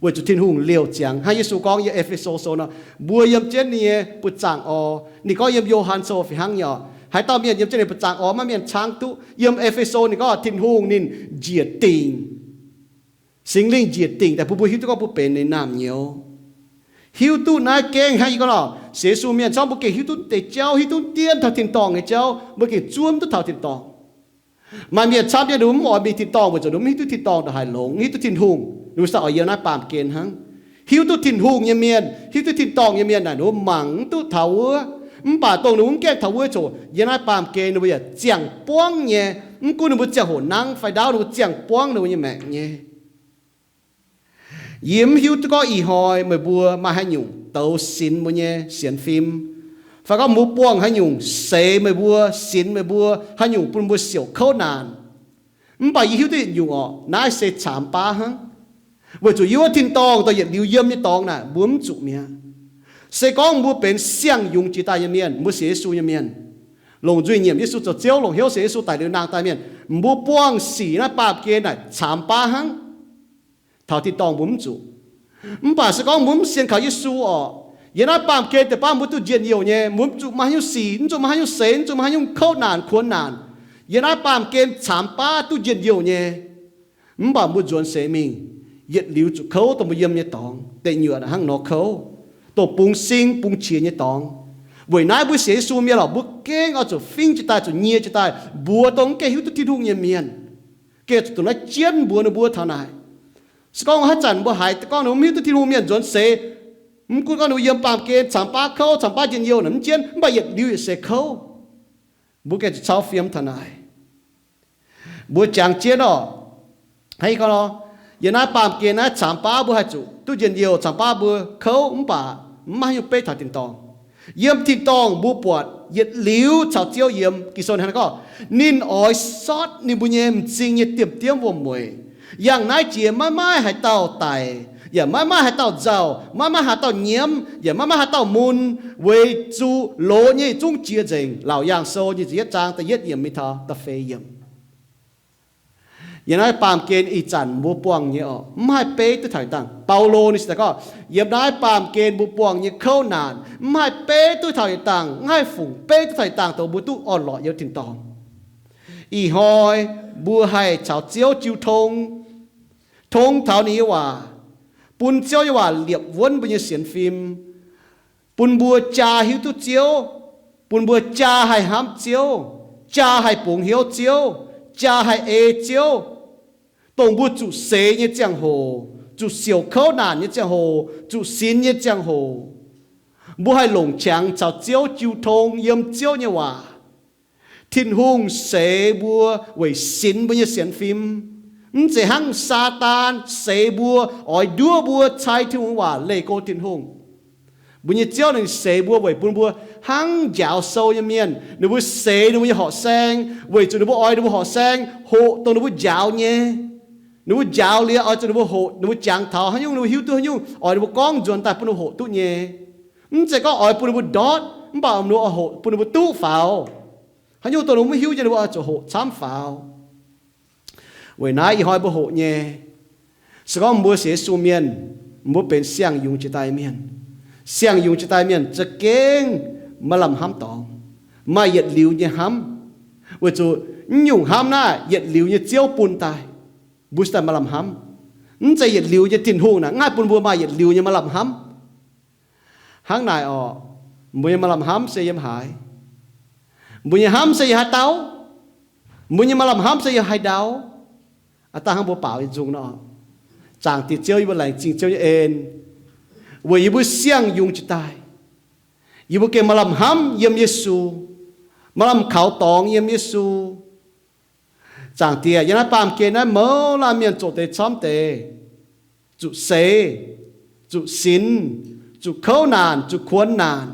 Weic zuqc Tin-Hungh liouc ziangx hnangv Yesu gorngv yiem E^fe^so Sou nor, mbuo yiem jienv ninh nyei buoz-zaangc orv. Ninh gorngv yiem Yo^han Sou fih hnangv nyei orqc, haaix dauh mienh yiem jienv ninh buoz-zaangc orv, maiv mienh caangv duqv. Yiem E^fe^so ninh gorngv Tin-Hungh ninh njiec dingc, Singx Lingh njiec dingc daaih bun mbuo hiuv duqv gorngv mbuo benx ninh naamh nyouz. Hiuv duqv naaiv gengh hnangv yie gorngv nor, sienx Yesu mienh se gorngv mbuo gengh hiuv duqv deix jauv, hiuv duqv dien taux tin-dorngh nyei jauv, mbuo gengh zuov mv duqv taux tin-dorngh. Maaih mienh camv jienv ninh mbuo mv oix mingh tin-dorngh weic zuqc ninh mbuo mv hiuv duqv tin-dorngh ndongc haaix longx, hiuv duqv Tin-Hungh, ninh mbuo sai oix yiem naaiv baamh gen hnangv. Hiuv duqv Tin-Hungh nyei mienh, hiuv duqv tin-dorngh nyei mienh naaic ninh mbuo mangc mv duqv taux wuov. Mv baac dongh ninh mbuo mv gaengh taux wuov coc yiem naaiv baamh gen ninh mbuo yaac ziangh buangv nyei. Mv gunv ninh mbuo ziangh hoc nangv fai ndaauv, ninh mbuo ziangh buangv ninh mbuo nyei maengc nyei. Yie mv hiuv duqv gorngv ih hnoi meih mbuo maaih haaix nyungc douz sinx mbuo nyei sienx fim, fai gorngv mbuo buangh haaix nyungc seix meih mbuo, sinx meih mbuo, haaix nyungc bun mbuo siouc kouv naanc. Mv baac yie hiuv duqv yietc nyungc orqc, naaiv se caamx baav hnangv. Weic zuqc yiem wuov tin-dorngh dongh yietc liuz yiem nyei dorngx naaic mbuo mv zuqc mi'aqv. Se gorngv mbuo benx siang-yungz jiex daaih nyei mienh, mbuo sienx Yesu nyei mienh, longc nzuih nyiemc Yesu zoux Ziouv, longc hnyouv sienx Yesu daic liuz nangh daaih mienh, mbuo buangh sic naaiv baamh gen naaic caamx baav hnangv. Taux tin-dorngh mbuo mv zuqc. Mv baac se gorngv mbuo mv sienx kaux Yesu orqc, yiem naaiv baamh gen deix baav mbuo duqv njien-youh nyei, mbuo mv zuqc maaih haaix nyungc sic, mv zuqc maaih haaix nyungc seix, mv zuqc maaih haaix nyungc kouv naanc kuonx naanc. Yiem naaiv baamh gen caamx baav duqv njien-youh nyei. Mv baac mbuo nzuonx seix mingh, yietc liuz zuqc kouv dongh mbuo yiem nyei dorngx, deic nyuoqc hnangv nor kouv, dongh bungx sing bungx qiex nyei dorngx. Weic naaiv mbuo sienx Yesu mienh lorqc, mbuo gengh oix zuqc fingx jiex daaih, zuqc nyie jiex daaih mbuox dongh mv gaengh hiuv duqv Tin-Hungh nyei mienh, gengh zuqc dongh naaiv jienv mbuox ninh mbuo taux naaic. Se gorngv haaix zanc mbuo haiz gorngv ninh mbuo mv hiuv duqv Tin-Hungh mienh nzuonx seix, mv gunv gorngv ninh mbuo yiem baamh gen caamx baav kouv, caamx baav njien-youh naaic, mv jienv, mv baac yietc liuz yietc seix kouv, mbuo gengh zuqc cau fiem taux naaic. Mbuo jangx jienv orqc, hnangv gorngv nor, yiem naaiv baamh gen naaiv caamx baav mbuo haih zuqc duqv njien-youh, caamx baav mbuo kouv, mv baac mv maaih haaix nyungc beiv taux tin-dorngh. Yiem tin-dorngh mbuo buatc yietc liuz caux Ziouv yiem. Ging-Sou hnangv naaiv gorngv, ninh oix sortv ninh mbuo nyei m'zing nyei diemv-diemv wuom-mueic. Yangh naaiv jiex maiv maaih haaix dauh daic, yaac maiv maaih haaix dauh nzauh, maiv maaih haaix dauh nyiemv, yaac maiv maaih haaix dauh mun, weic zuqc loz nyei yietc zungv jiex nzengc. Laauc Yaangh Sou nyic ziepc yietv zaang da'yietv yiemc mingh taux da'feix yiemc. Yiem naaiv baamh gen ih zanc mbuo buangh nyei orqc, mv haih beiv duqv taux dangh. Baulo ninh se gorngv, yiem naaiv baamh gen mbuo buangh nyei kouv naanc mv haih beiv duqv taux yietc dangh, mv haih fungc beiv duqv taux yietc dangh dongh mbuo duqv orn-lorqc yiem tin-dorngh. Ih hnoi mbuo haih caux Ziouv jiu tong, tong taux ninh nyei waac, bun Ziouv nyei waac liepc wuonv mbuo nyei sienx fim, bun mbuo jaa hiuv duqv Ziouv, bun mbuo jaa haih hnamv Ziouv, jaa haih bungx hnyouv Ziouv, jaa haih ei Ziouv, dongh mbuo zuqc seix nyei ziangh hoc, zuqc siouc kouv naanc nyei ziangh hoc, zuqc sinx nyei ziangh hoc, mbuo haih longc qangx caux Ziouv jiu tong yiem Ziouv nyei waac. Tin-Hungh seix mbuo weic sinx mbuo nyei sienx fim. Mv zeiz hnangv Saadaan seix mbuo, oix nduov mbuo cai Tin-Hungh waac, leih go Tin-Hungh. Mbuo nyei Ziouv ninh seix mbuo weic bun mbuo hnangv njaaux sou nyei mienh. Ninh mbuo seix ninh mbuo nyei horqc saeng weic zuqc ninh mbuo oix ninh mbuo horqc saeng hoqc dongh ninh mbuo njaaux nyei. Ninh mbuo njaaux liuz oix zuqc ninh mbuo hoqc, ninh mbuo jangx taux haaix nyungc, ninh mbuo hiuv duqv haaix nyungc, oix ninh mbuo gorngv nzuonx daaih bun ninh mbuo hoqc duqv nyei. Mv zeiz gorngv oix bun ninh mbuo ndortv, mv baac ninh mbuo oix hoqc bun ninh mbuo duqv faaux. Haaix nyungc dongh ninh mbuo mv hiuv nyei, ninh mbuo oix zuqc hoqc camv faaux. Weic naaiv ih hnoi mbuo hoqc nyei, se gorngv mbuo sienx Yesu mienh, mbuo benx siang-yungz jiex daaih mienh. Siang-yungz jiex daaih mienh za'gengh maaih lamh hnamv dorngx, maaih yietc liuz nyei hnamv. Weic zuqc mv nyungc hnamv naaiv yietc liuz nyei Ziouv bun daaih, mbuo cingx daaih maaih lamh hnamv. Mv zeiz yietc liuz nyei Tin-Hungh naaic mv haih bun mbuo maaih yietc liuz nyei maaih lamh hnamv. Hnangv naaic orqc, mbuo nyei maaih lamh hnamv se yiem haaix? Mbuo nyei hnamv se yiem haaix dauh? Mbuo nyei maaih lamh hnamv se yiem haaix ndau? Aa, dangh hnangv mbuo baaux nyei nzung nor, Zaangc Diex Ziouv, yie mbuo laengz zingh Ziouv nyei en, weic yie mbuo siang-yungz jiex daaih. Yie mbuo gengh maaih lamh hnamv yiem Yesu, maaih lamh kaux dorngx yiem Yesu. Zaangc Diex, yiem naaiv baamh gen naaiv mouz laanh mienh zoqc deix camv deix, zuqc seix, zuqc sinx, zuqc kouv naanc, zuqc kuonx naanc.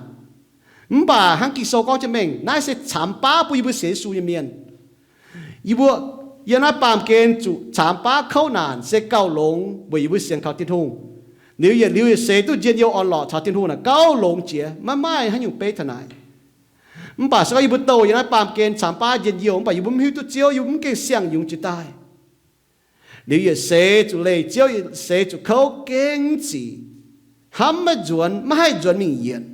Mv baac hnangv Ging-Sou gorngv jienv mengh, naaiv se caamx baav bun yie mbuo sienx Yesu nyei mienh. Yie mbuo yiem naaiv baamh gen zuqc caamx baav kouv naanc se gauh longx weic yie mbuo sienx kaux Tin-Hungh. Liuz yietc liuz yietc seix duqv njien-youh orn-lorqc caux Tin-Hungh naaic gauh longx jiex, maiv maaih haaix nyungc beiv taux naaic. Mv baac se gorngv yie mbuo douh yiem naaiv baamh gen caamx baav njien-youh, mv baac yie mbuo mv hiuv duqv Ziouv, yie mbuo mv gengh siang-yungz jiex daaih. Liuz yietc seix zuqc leih Ziouv, yietc seix zuqc kouv gengh zic, hnamv maiv nzuonx, maiv haih nzuonx mingh yienc.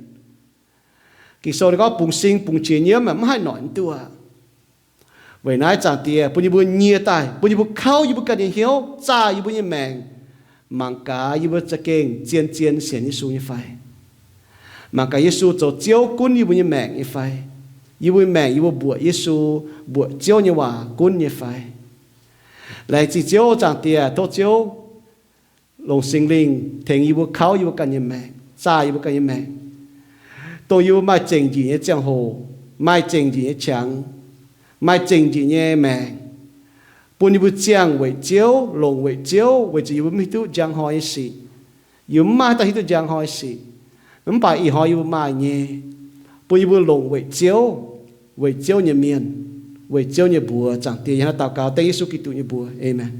Ging-Sou ninh gorngv bungx sing bungx qiex nyiemv, maiv haih noic mv duqv. Weic naaiv Zaangc Diex bun yie mbuo nyie daaih, bun yie mbuo kouv yie mbuo ganh nyei hnyouv, zaah yie mbuo nyei maengc, mangc gaax yie mbuo za'gengh zien-zien sienx Yesu nyei fai. Mangc gaax Yesu zoux Ziouv gunv yie mbuo nyei maengc nyei fai. Yie mbuo nyei maengc yie mbuo mbuoqc Yesu, mbuoqc Ziouv nyei waac gunv nyei fai. Laengz zingh Ziouv, Zaangc Diex, tov Ziouv longc Singx Lingh tengx yie mbuo kouv yie mbuo ganh nyei maengc, zaah yie mbuo ganh nyei maengc, dongh yie mbuo maaih zengc njiec nyei ziangh hoc, maaih zengc njiec nyei qangx, maaih zengc njiec nyei maengc, bun yie mbuo ziangh weic Ziouv, longc weic Ziouv, weic zuqc yie mbuo mv hiuv duqv njang hnoi nyei sic. Yie mbuo mv maaih haaix dauh hiuv duqv njang hnoi sic, mv baac ih hnoi yie mbuo maaih nyei, bun yie mbuo longc weic Ziouv, weic Ziouv nyei mienh, weic Ziouv nyei mbuox. Zaangc Diex, yie hnangv naaiv daux gaux dengv Yesu Giduc nyei mbuox. Aamen.